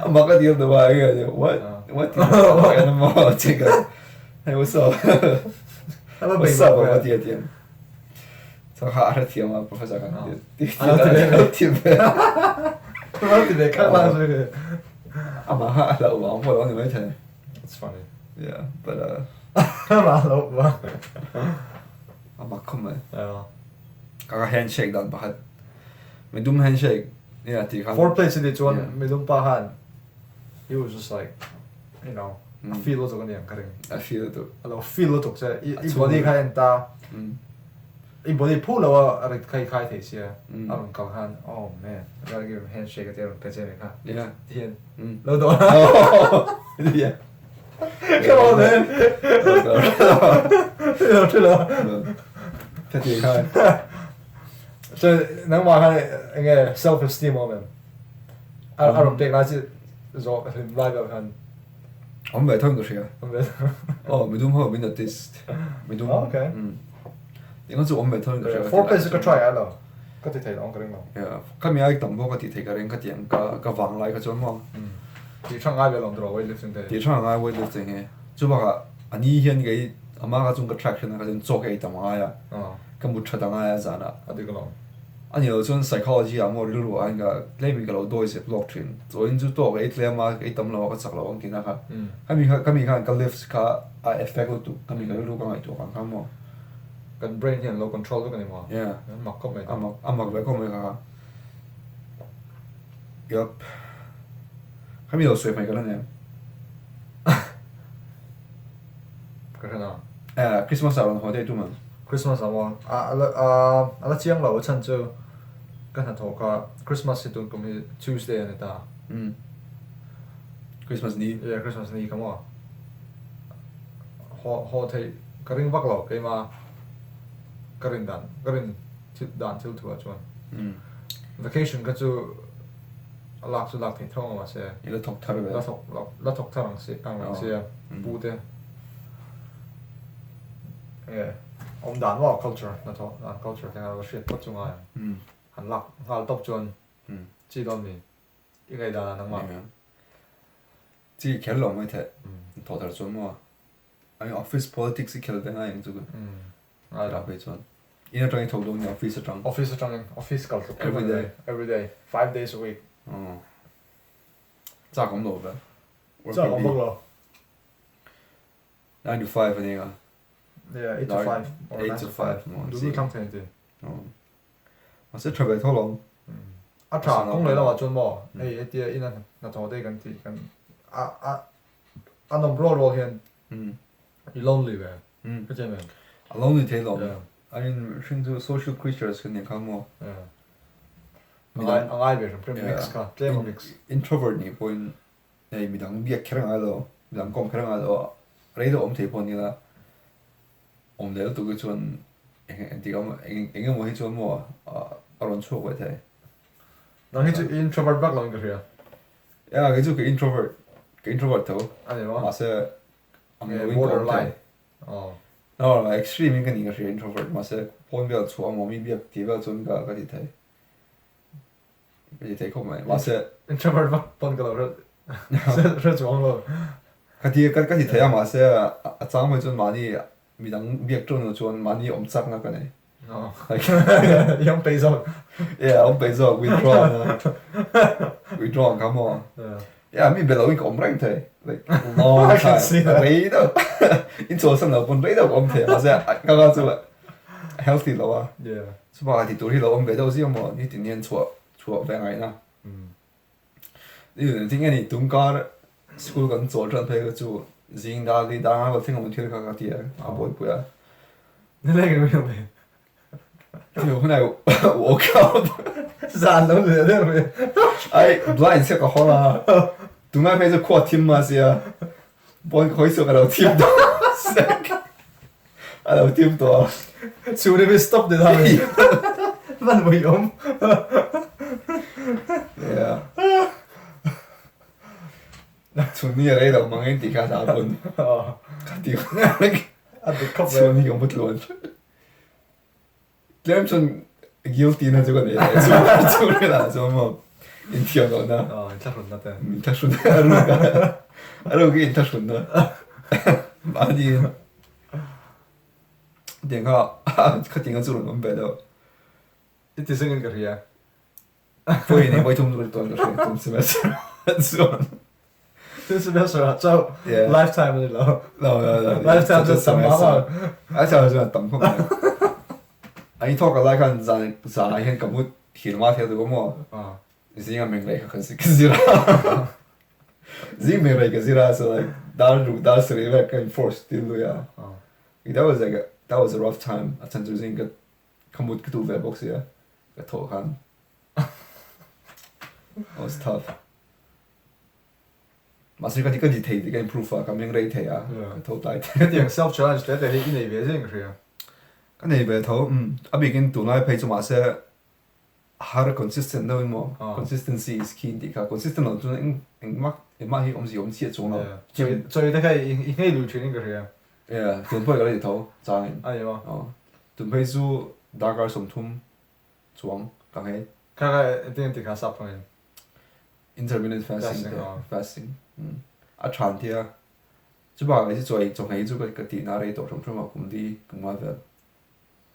S1: A mak a tir deuh a, enge what what ti a ni maw che ka hey what's up what's up a ti a ti so kha a hrethiam a professor khan ti ti ve
S2: ti ve kha la zui
S1: amah kha a hlauh vang pawh lo ni maithei.
S2: It's funny.
S1: Yeah, but
S2: amah a hlauh vang.
S1: A mak khawp mai. Ka ka handshake dan pakhat. Midum handshake nia tih khan.
S2: Four plates a nih chuan midum pa khan he was just like you know a feel lutuk a niang ka ring.
S1: A feel lutuk.
S2: A lo feel lutuk che i body kha en ta i body phu lo a rit kha i khai thei sia a rawn kal khan oh man I gotta give him handshake a ti a rawn pe che mai kha.
S1: Yeah.
S2: Ti hian lo dawh.
S1: Yeah.
S2: Come on man. Lo
S1: Ka ti khan.
S2: So nangmah khan enge self esteem awm em? A rawn pek lai chu zawh hlim lai vel khan.
S1: Awm ve thawm ka hria.
S2: Awm ve.
S1: Oh midum ho min noticed. Midum.
S2: Okay.
S1: Engemaw chu awm ve thawm ka hria.
S2: Four plates ka try ai lo. Ka ti thei lo ang ka ring lo.
S1: Yeah, khami ai tam pawh ka ti thei ka ring khatiang ka ka vang lai kha chuan maw.
S2: Tih tha ngai ve lo ang tiraw weightlifting te.
S1: Tih tha ngai weightlifting hi. Chu bakah a ni hian kei ama ka chung ka track hian ka chuan chaw ka ei tam angai a. Ka mut that angai a zanah.
S2: A dik alawm.
S1: A ni lo chuan psychology ah maw rilru ah hian ka tlem in ka lo dawi zep lawk thin. Chawiin chu tawk ei tlem a, ei tam lo a ka chak lo ang tihna kha. Khami kha khami khan ka lifts kha a effect lutuk khami ka rilru ka ngaihtuah ang kha maw.
S2: Kan brain hian lo control vek a ni maw?
S1: Yeah.
S2: A mak khawp mai.
S1: A mak, a mak ve khawp mai kha. Yup. Khami lo sawi hmai ka la nem.
S2: Ka hre na.
S1: Eh, Christmas ah rawn haw daih tum ang.
S2: Christmas ah maw? A a a a la chiang lo a chhan chu ka hnathawh kha Christmas hi tun kum hi Tuesday a ni ta.
S1: Umm. Christmas ni.
S2: Yeah, Christmas ni kha maw? Haw haw theih ka ring vak lo keima ka rin dan ka rin thil dan thil thu ah chuan vacation kha chu a lak chu lak theih tho ang mahse
S1: I la thawk thar ve.
S2: La thawk la thawk thar ang si ang ang sia pu te nge awm dan maw culture hnathawh dan culture te kha va hriat phawt chu ngai ang han lak nghal tawp chuan chi dawn mi i ngaihdan ah nangmah.
S1: Chi kher lo mai theih. Thawh thar chuan maw? I mean office politics i khel ve ngai ang chu ka dah phei chuan. In atang i thawk dawn nge office atang?
S2: Office atangin, office kal tluk
S1: Every day?
S2: Every day, 5 days a week.
S1: Aw. Chak awm lo ve.
S2: Chak awm bawk lo.
S1: 9 to 5 a nia.
S2: Yeah, 8 to 5 or
S1: 8 to 5 maw?
S2: Duh duh thlang thei an ti.
S1: Aw. Mahse tha ve tho lo.
S2: A tha, kawng leh lamah chuan maw, hei hetia ina hnathawh te kan tih kan a a a nawm rual rual hian i lonely ve ka ti em em.
S1: A lonely thei lo. I mean mihring chu social creatures kan nih kha maw.
S2: A ngai a ngai ve hrim hrim mix kha tlem a mix.
S1: Introvert nih pawhin hei midang biak kher ngai lo, midang kawm kher ngai lo a rei deuh awm thei pawh ni la. Awm leh lutuk hi chuan eng engtik awm eng eng emaw hi chuan maw a rawn chhuak ve thei.
S2: Nang hi chu i introvert vak lo in ka hria.
S1: Yeah, kei chu ka introvert, ka introvert tho.
S2: A ni maw?
S1: Mahse ang lo in ka awm thei.
S2: Aw.
S1: No, no, extreme in ka ni ka hria introvert, mahse pawn vel chhuah emaw mi biak tih vel chuan ka ka ti thei. Ka ti thei khawp mai, mahse.
S2: Introvert vak pawn ka lo hre hre chuang lo.
S1: Ka ti ka ti thei a mahse a chang mai chuan mahni midang biak ṭawng lo chuan mahni awm chakna ka nei.
S2: I awm peih zawk.
S1: Yeah, awm peih zawk, withdraw na. Withdraw ang kha maw. Yeah, mi be loin ka awm reng thei. Like long time. Rei deuh. In chawlhsan lo pawn rei deuh ka awm thei mahse ka ka chu healthy lo a.
S2: Yeah.
S1: Chubakah tih tur hi lo awm ve deuh zia maw nitin hian chhuah chhuah ve ngaihna. Thing a ni tum kar school kan chawl tan phei kha chu zing dar li dar nga thleng awm thil kha ka ti a a buaipui a.
S2: Nileng in mi awm
S1: Thil hunai woke up.
S2: Zan lo leh der mai.
S1: Ai blind sia ka hawn a. Tunlai phei chu khua thim ma sia. Pawn ka hawi chhuak a lo thim tawh. A lo thim tawh a.
S2: Chhun hi stop ni ta mai. Van mui awm.
S1: Yeah. Chhun ni a rei lo mang in tih kha a pawn. Ka ti.
S2: A dik khawp mai.
S1: Chhun ni ka mu tluan. Tlem chuan guilty na chu ka nei leh chu chu vel ah chuan maw inthiam loh na.
S2: Aw inthlahrun na te.
S1: Inthlahrun na a ruk a a ruk hi inthlahrun na mahni in tiang kha khatiang kha chu rawn awm ve deuh.
S2: I ti zing in ka hria.
S1: Pawhin i vawi thum chu ka ti tawn ka hria tun semester chuan.
S2: Tun semester ah chauh lifetime a ni lo.
S1: No no no.
S2: Lifetime chu tam mah mah.
S1: Lifetime chuan tam khawp mai. A i thawk lai khan zan zanah hian ka mut thil ma thel duh maw. Zinga meng rei kha ka zir a. Zing meng rei ka zir a so like dar ruk dar sarih vel ka in force til lui a. That was like a that was a rough time. A chhan chu zing ka ka mut ka duh ve bawk sia ka thawh khan. That was tough. Mahse ka ti ka ti thei tih ka improve a, ka meng rei thei a, ka tho tlai thei.
S2: Hetiang self challenge te te hi i nei ve zing ka hria.
S1: Ka nei ve tho, umm a bikin tunlai phei chu mahse har consistent deuh emaw consistency is key tih kha consistent loh chuan eng engmah engmah hi awmzia awm chiah chuang lo.
S2: Chawi te kha i nghei lui thin in ka hria.
S1: Yeah, tun pawh i ka la ti tho changin.
S2: A ni maw?
S1: Aw, tun phei chu darkar 30 chuang ka nghei.
S2: Kha kha engtin an ti kha sap hmangin?
S1: Intermittent fasting te, fasting a than thei a. Chubakah hi chu chaw nghei chu ka tihna rei tawh hrim hrim a, kum li kum nga vel,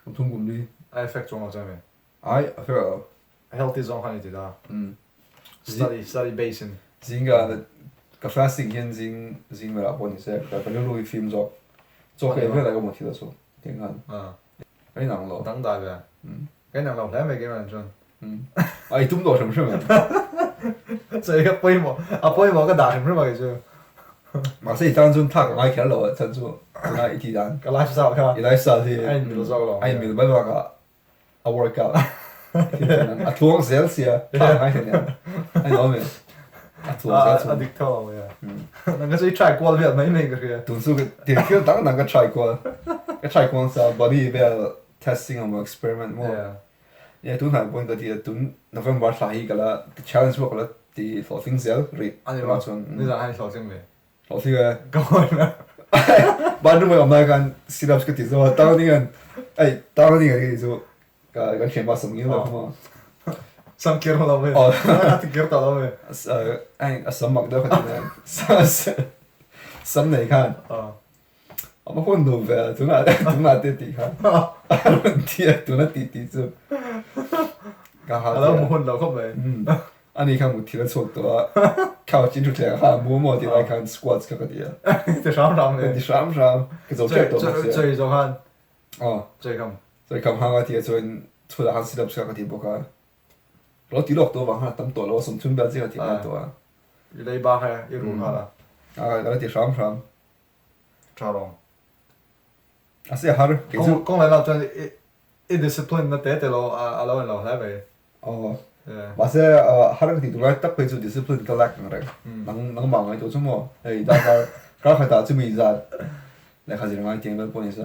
S1: kum thum kum li.
S2: A effect chuang lo chuan mi?
S1: Ai, a effect lo.
S2: A healthy zawng khan i ti ta. Study, study base in.
S1: Zing ka ka fasting hian zing zing velah pawh ni se ka rilru hi fim zawk. Chaw ka ei velah ka mu thil a chu tiang khan. Ka inang lo.
S2: Dang dai ve. Ka inang lo hle mai keimah chuan.
S1: A i tum tawh hrim hrim em?
S2: Chaw ka pawimawh, a pawimawh ka dah hrim hrim a kei chu.
S1: Mahse i tan chuan thlak a ngai kher lo a chhan chu tuna i tih dan.
S2: Ka lifestyle kha.
S1: I lifestyle hi
S2: a inmil zawk lo.
S1: A inmil mai bakah a workout a tluang zel sia thlak a ngai hleinem a ni awm em? A chuang zel chuan.
S2: A dik tho ang ya. Nang ka chu i try kual vel mai mai ka hria.
S1: Tun chu thil thil dang dang ka try kual. Ka try kual sa body vel testing emaw experiment maw. Yeah tun hnai pawhin ka ti a tun November thla hi ka la challenge pawh ka la ti hlawhtling zel rih.
S2: Ani maw? Nizan khan i hlawhtling ve.
S1: Hlawhtling e.
S2: Ka hawn a.
S1: Bathroom a awm lai khan sit ups ka ti zo a tang ding hian ei tang ding hian chu ka kan thianpa sam ngil lo kha maw.
S2: Sam kir lo ve. A ti kir ta lo ve.
S1: Ai a sam mak deuh kha ti nen. Sam nei khan. A va hun lo ve tunah tunah te tih kha. A rawn ti a tuna tih tih chu. Ka ha.
S2: A lo mu hun lo khawp mai.
S1: Ani kha mutthil a chhuak tawh a, couch in thutthleng kha a mu maw tih lai khan squats kha ka ti a.
S2: Ti hram hram
S1: le. Ka ti hram hram. Ka zo tep tawh bawk sia.
S2: Chawi zo khan.
S1: Aw.
S2: Chawi kham.
S1: Chawi kham hang a ti a chuan chhuatah khan sit ups kha ka ti bawk a. Lo ti lawk tawh avang khan a tam tawh lo a, sawmthum vel chiah ka ti ngai tawh a.
S2: I lei bak e, i rul nghal a.
S1: A ka la ti hram hram.
S2: Tha rong.
S1: A sia har, kei chu.
S2: Kawng leh lamah chuan i discipline na te te lo a lo en lo hle mai.
S1: Aw. Mahse har ka tih tur lai tak phei chu discipline ka lack ang reng. Nang nangmah ngai tawh chu maw? Hei darkar kar khatah chu mi zat lehkha zir ngai tiang vel pawh ni se.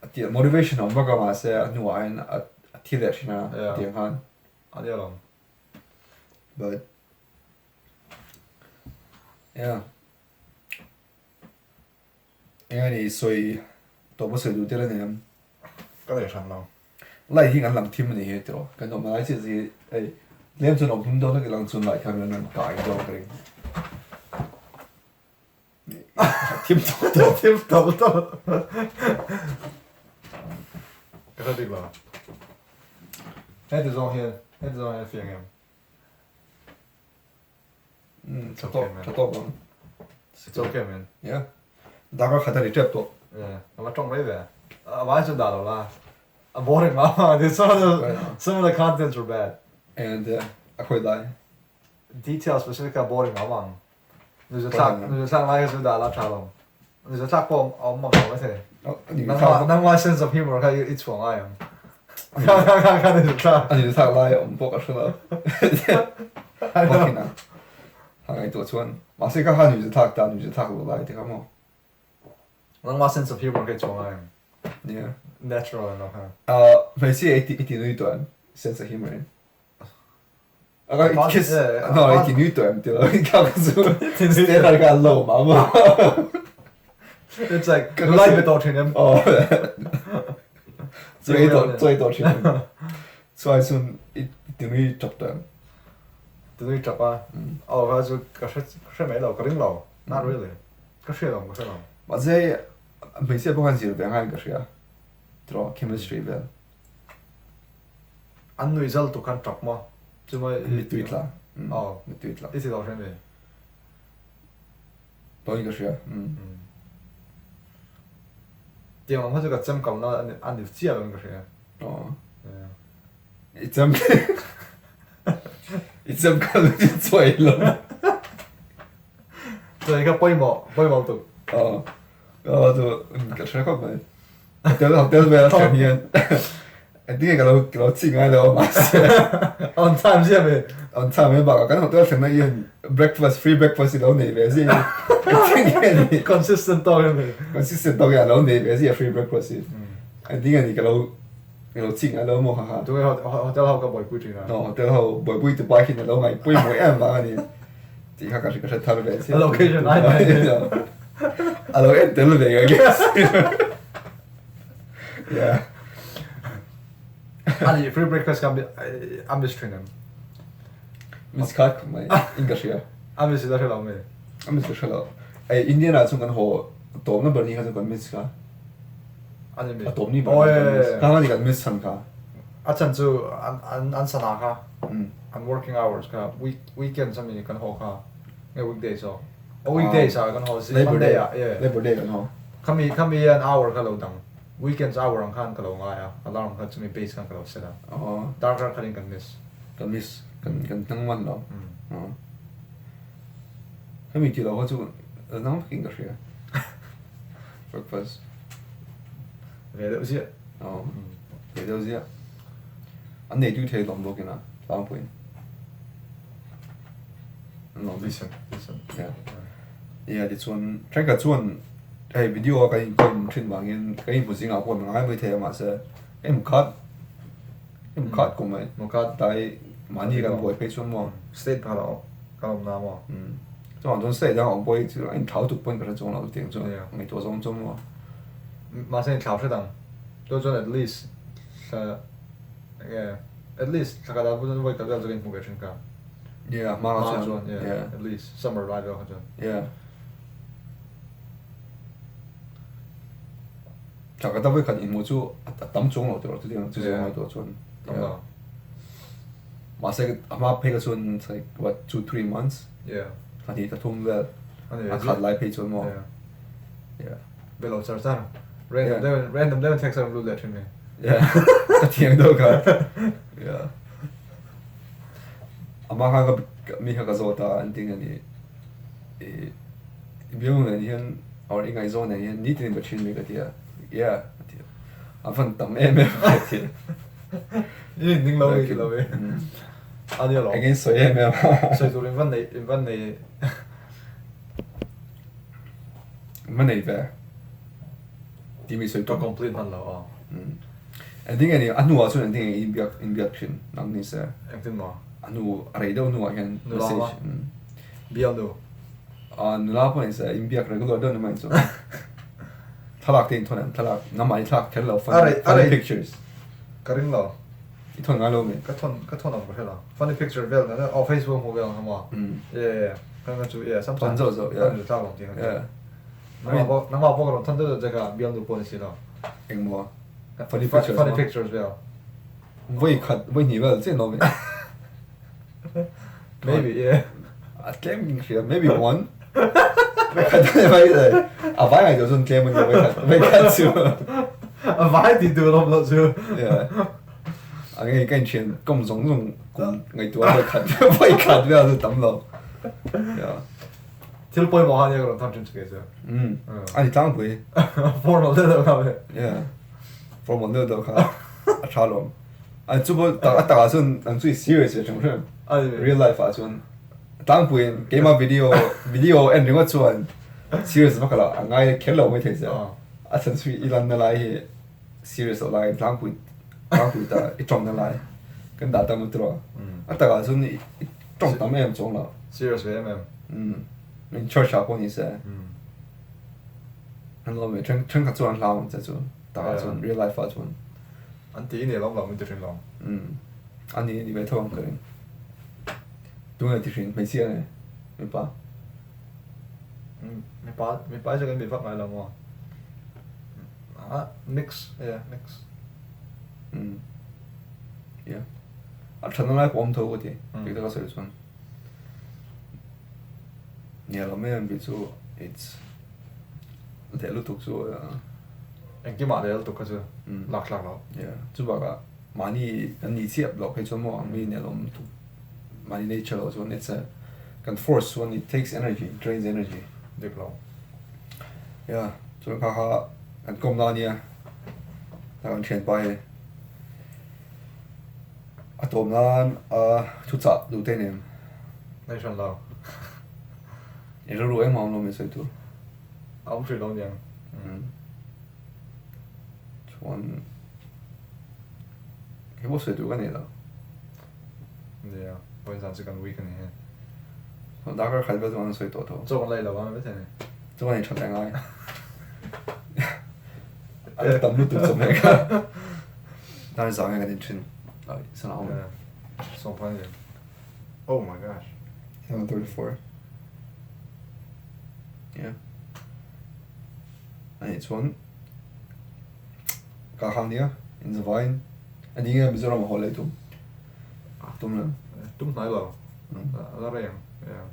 S1: A tih motivation a awm vak a mahse a hnuah hian a thi leh thin a tiang khan.
S2: A nia lo.
S1: But yeah. Eng a ni sawi tawp a sawi duh tel a ni em?
S2: Ka nei hran lo.
S1: Light hi kan lang thim a ni hi tiraw? Kan awm lai chiah hi hei tlem chuan awm hlum dawn hlek ilang chuan light khan kan rawn kai dawn ka ring. Thim tawh tawh.
S2: Thim tawh tawh. Ka hre bik lo. Heti zawng hian heti zawng hian a fiang em?
S1: Tha tawk, tha tawk ang.
S2: It's okay man.
S1: Yeah. Darkar khat a ri tep tawh.
S2: Yeah, a va tawng mai ve. A vai chu dah lo la. A boring mah mah. Some of the some of the contents were bad.
S1: And a khawi lai.
S2: Detail specific a boring mah mah ang. Nuzathlak nuzathlak lai kha chu dah la tha lo. Nuzathlak pawh a awm mang lo maithei. Nangmah nangmah sense of humor kha i chhuah ngai ang. Kha kha kha kha nuzathlak.
S1: A nuzathlak lai a awm pawh ka hre lo. Bakina ha ngaihtuah chuan mahse kha kha nuzathlak ta nuzathlak lo lai te kha maw.
S2: Nangmah sense of humor kha i chhuah ngai ang.
S1: Yeah.
S2: Natural an lo kha.
S1: Hmeichhia i ti nui tawh em sense of humor in. Kiss no i ti nui tawh em ti lo i kha chu standard kha an lo mah mah.
S2: It's like lai ve tawh thin em.
S1: Oh. Chuai tawh chuai tawh thin em. Chuai chun i ti nui tap tawh em.
S2: Ti nui tap a. Oh kha chu ka hre ka hre mai lo ka ring lo. Not really. Ka hria lo ka hre lo.
S1: Mahse hmeichhia pawh khan zir ve angai in ka hria. Tiraw chemistry vel.
S2: An nui zal tuk khan tap maw? Chumai
S1: i Mittui tla.
S2: Aw.
S1: Mittui tla.
S2: I ti lo hre mi?
S1: Tawi ka hria.
S2: Tiang lam kha chu ka chem kalna a ni chiah lo in ka hria.
S1: Aw. I chem I chem kal i chuai lo.
S2: Chuai kha pawimawh pawimawh tuk.
S1: Aw. Aw chu ka hre khawp mai. Hotel hotel vel a thlen hian engtin nge ka lo ka lo chik ngai lo a mahse
S2: On time ziah ve.
S1: On time mai bakah kan hotel thlenna hian breakfast free breakfast hi lo nei ve ziah in engtin nge ni
S2: Consistent tawk em ni.
S1: Consistent tawk hian a lo nei ve ziah free breakfast hi. Engtin nge ni ka lo ka lo chik ngai lo maw haha.
S2: Tunge hotel ho ka buaipui thin a.
S1: Aw hotel ho buaipui tu pa hian a lo ngaihpui mawi em vang a ni. Tih kha ka hre thar ve chiah.
S2: Location ai mai.
S1: A lo en tel ve I guess. Yeah.
S2: Ani free breakfast ka a miss thin em.
S1: Miss kha khum mai in ka hria.
S2: A miss la hre lo mai.
S1: A miss ka hre lo. Ei Indian ah chuan kan haw tawp na ber ni kha chuan kan miss kha.
S2: Ani mi.
S1: A tawp ni ber kan miss. Kha ni kan miss chhan kha.
S2: A chan chu an an an sana kha. An working hours kha week weekends ami kan haw kha nge weekdays aw oh weekdays ah kan haw si
S1: Labor
S2: Monday
S1: Day
S2: ah yeah
S1: Labor Day kan haw.
S2: Khami khami an hour kha lo dang weekends hour ang khan ka lo ngai a alarm kha chumi base khan ka lo set a
S1: Aw.
S2: Darkar khat in kan miss.
S1: Kan miss kan kan hnang man lo. Aw. Hemi tih loh kha chu nang takin ka hria. Breakfast.
S2: Ve deuh ziah.
S1: Aw. Ve deuh ziah. An nei tui thei hlawm bawk ina tlangpuiin. An lawm.
S2: Decent, decent.
S1: Yeah. Yeah, tichuan thenkhat chuan hei video a kan inkawm thin vangin kan inhmu zingah pawh ngai mai thei a mahse ka inhmu khat ka inhmu khat kum mai.
S2: Hmu khat.
S1: Tlai mahni kan buai phei chuan maw.
S2: State pakhat ah kan awm na maw.
S1: Umm. Chuvang chuan state dang a awm pawh hi chu a inthlau tuk pawhin ka hre chuang lo tiang chuan ngaihtuah zawng chuan maw.
S2: Mahse inthlau hret ang. Chuan chuan at least thla enge at least thla khat ah pawh chuan vawi khat vel chu ka inhmu ve thin kha.
S1: Yeah, hma
S2: kha chuan yeah at least summer lai vel kha chuan.
S1: Yeah. Thla khat ah vawi khat inhmuh chu a tam chuang lo tiraw chutiang chu zawng ngaihtuah chuan.
S2: Tam lo.
S1: Mahse a hma phei kha chuan it's like what 2 3 months.
S2: Yeah.
S1: Thla hnih thla thum vel. A khat lai phei chuan maw.
S2: Yeah.
S1: Yeah.
S2: Be lo char char. Random deuh random deuh in text a rawn lut leh thin mai.
S1: Yeah. Ka thiang deuh kha. Yeah. Amah khan ka mi kha ka zawt a an ti nge ni i bialnu nen hian or i ngaihzawn nen hian nitin in ka thin mai ka ti a. Yeah a ti a. A van tam em em a ti a.
S2: I ning lo i ti lo ve. A nia lo.
S1: Eng in sawi em em a.
S2: Sawi tur in van nei in van nei.
S1: In va nei ve. Ti mi sawi
S2: tur. Ka complete hman lo a.
S1: Engtin nge ni a hnuah chuan engtin nge in biak in biak thin nang ni se.
S2: Engtin maw?
S1: A hnu a rei deuh hnuah hian message.
S2: Bialnu.
S1: A nula pawh ni se in biak regular deuh ni mai chu. Thlalak te in thawn em thlalak nangmah i thlak kher lo funny funny pictures.
S2: Ka ring lo.
S1: I thawn ngai lo mi?
S2: Ka thawn ka thawn ang ka hre lo. Funny picture vel na oh Facebook hmuh vel ang kha maw? Yeah yeah ka nga chu yeah sometimes.
S1: Thawn zauh zauh yeah.
S2: Thawn thlak lo tih kha. Yeah. Nangmah pawh nangmah pawh ka rawn thawn deuh deuh che kha bialnu pawh ni si lo.
S1: Eng maw? Funny pictures
S2: funny pictures vel.
S1: Vawi khat vawi hnih vel chiah lo mi?
S2: Maybe yeah.
S1: A tlem in hria maybe one. Vawi khat a vai a vai ngai chuan tlem a ni vawi khat vawi khat chu.
S2: A vai ti tur awm loh chu.
S1: Yeah. A nge ka inthian kawm zawng zawng kum ngaihtuah vawi khat vawi khat vel chu tam lo. Yeah.
S2: Thil pawimawh kha nia ka rawn thawn thin chu kei chu.
S1: Um. A ni tlangpui.
S2: Formal deuh deuh kha ve.
S1: Yeah. Formal deuh deuh kha a tha lawm. An chu pawh tak a takah chuan an chu i serious ve hrim hrim. Real life ah chuan tlangpuiin keimah video video en ringawt chuan serious vak lo a ngai kher lo mai thei che. A chhan chu i lanna lai hi serious loh laiin tlangpui tlangpui ta i tawngna lai kan dah tam lutuk a. A takah chuan i tawng tam em chuang lo.
S2: Serious ve em em.
S1: Umm church ah pawh ni se. An lo ve then thenkhat chuan an hlau ang che chu takah chuan real life ah chuan.
S2: An ti nei lawm lo min ti hrim lo.
S1: Umm a ni ni ve tho ang ka ring. Tunge ti hrim hmeichhia nge mipa?
S2: Umm mipa mipa hi chu kan be vak ngai lo maw? Ah mix yeah mix.
S1: Umm yeah a thatna lai pawh awm tho ka ti dik taka sawi chuan. Nia lo mai ang tih chu it's leh lutuk chu
S2: Engkimah leh lutuk kha chu lak thlak lo.
S1: Yeah chu bakah mahni kan nih chiah loh phei chuan maw ang mi nen awm lutuk mahni nature loh chuan it's a kan force chuan it takes energy it drains energy.
S2: Dik lo.
S1: Yeah chuan kha kha kan kawm na ania kan thianpa hi a tawm nan a thuchah duh te nen.
S2: Nei hran lo.
S1: I rilru engmah awm lo mai sawi tur.
S2: A awm hrih lo aniang.
S1: Chuan he pawh sawi tur ka nei lo.
S2: Nia, vawiin zan chu kan week a ni he.
S1: Darkar khat vel chuan an sawi tawh tho.
S2: Chaw kan la ei lo ang maithei ni.
S1: Chaw kan ei that leh ngai. A la tam lutuk chawhmeh kha. Dar zang hian kan in thin. Ai, sana awm.
S2: Sawmphai ni. Oh my gosh.
S1: 7:34. Yeah. Ani chuan ka hang nia in zavain ani nge Mizoram a haw leh tum. Tum lo.
S2: Tum hnai lo. A la rei ang. Yeah.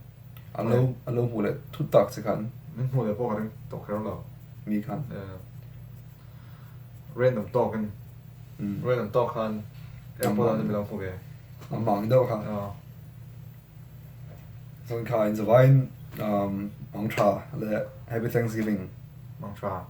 S1: An lo an lo hmuh leh thut tak che khan.
S2: Min hmuh leh pawh ka ring tawh kher lo.
S1: Mi khan.
S2: Yeah. Random tawk in. Random tawk khan airport ah min lo hmu ve.
S1: A mang deuh kha. Chuan kha in zavaiin mang tha leh Happy Thanksgiving.
S2: Mang tha.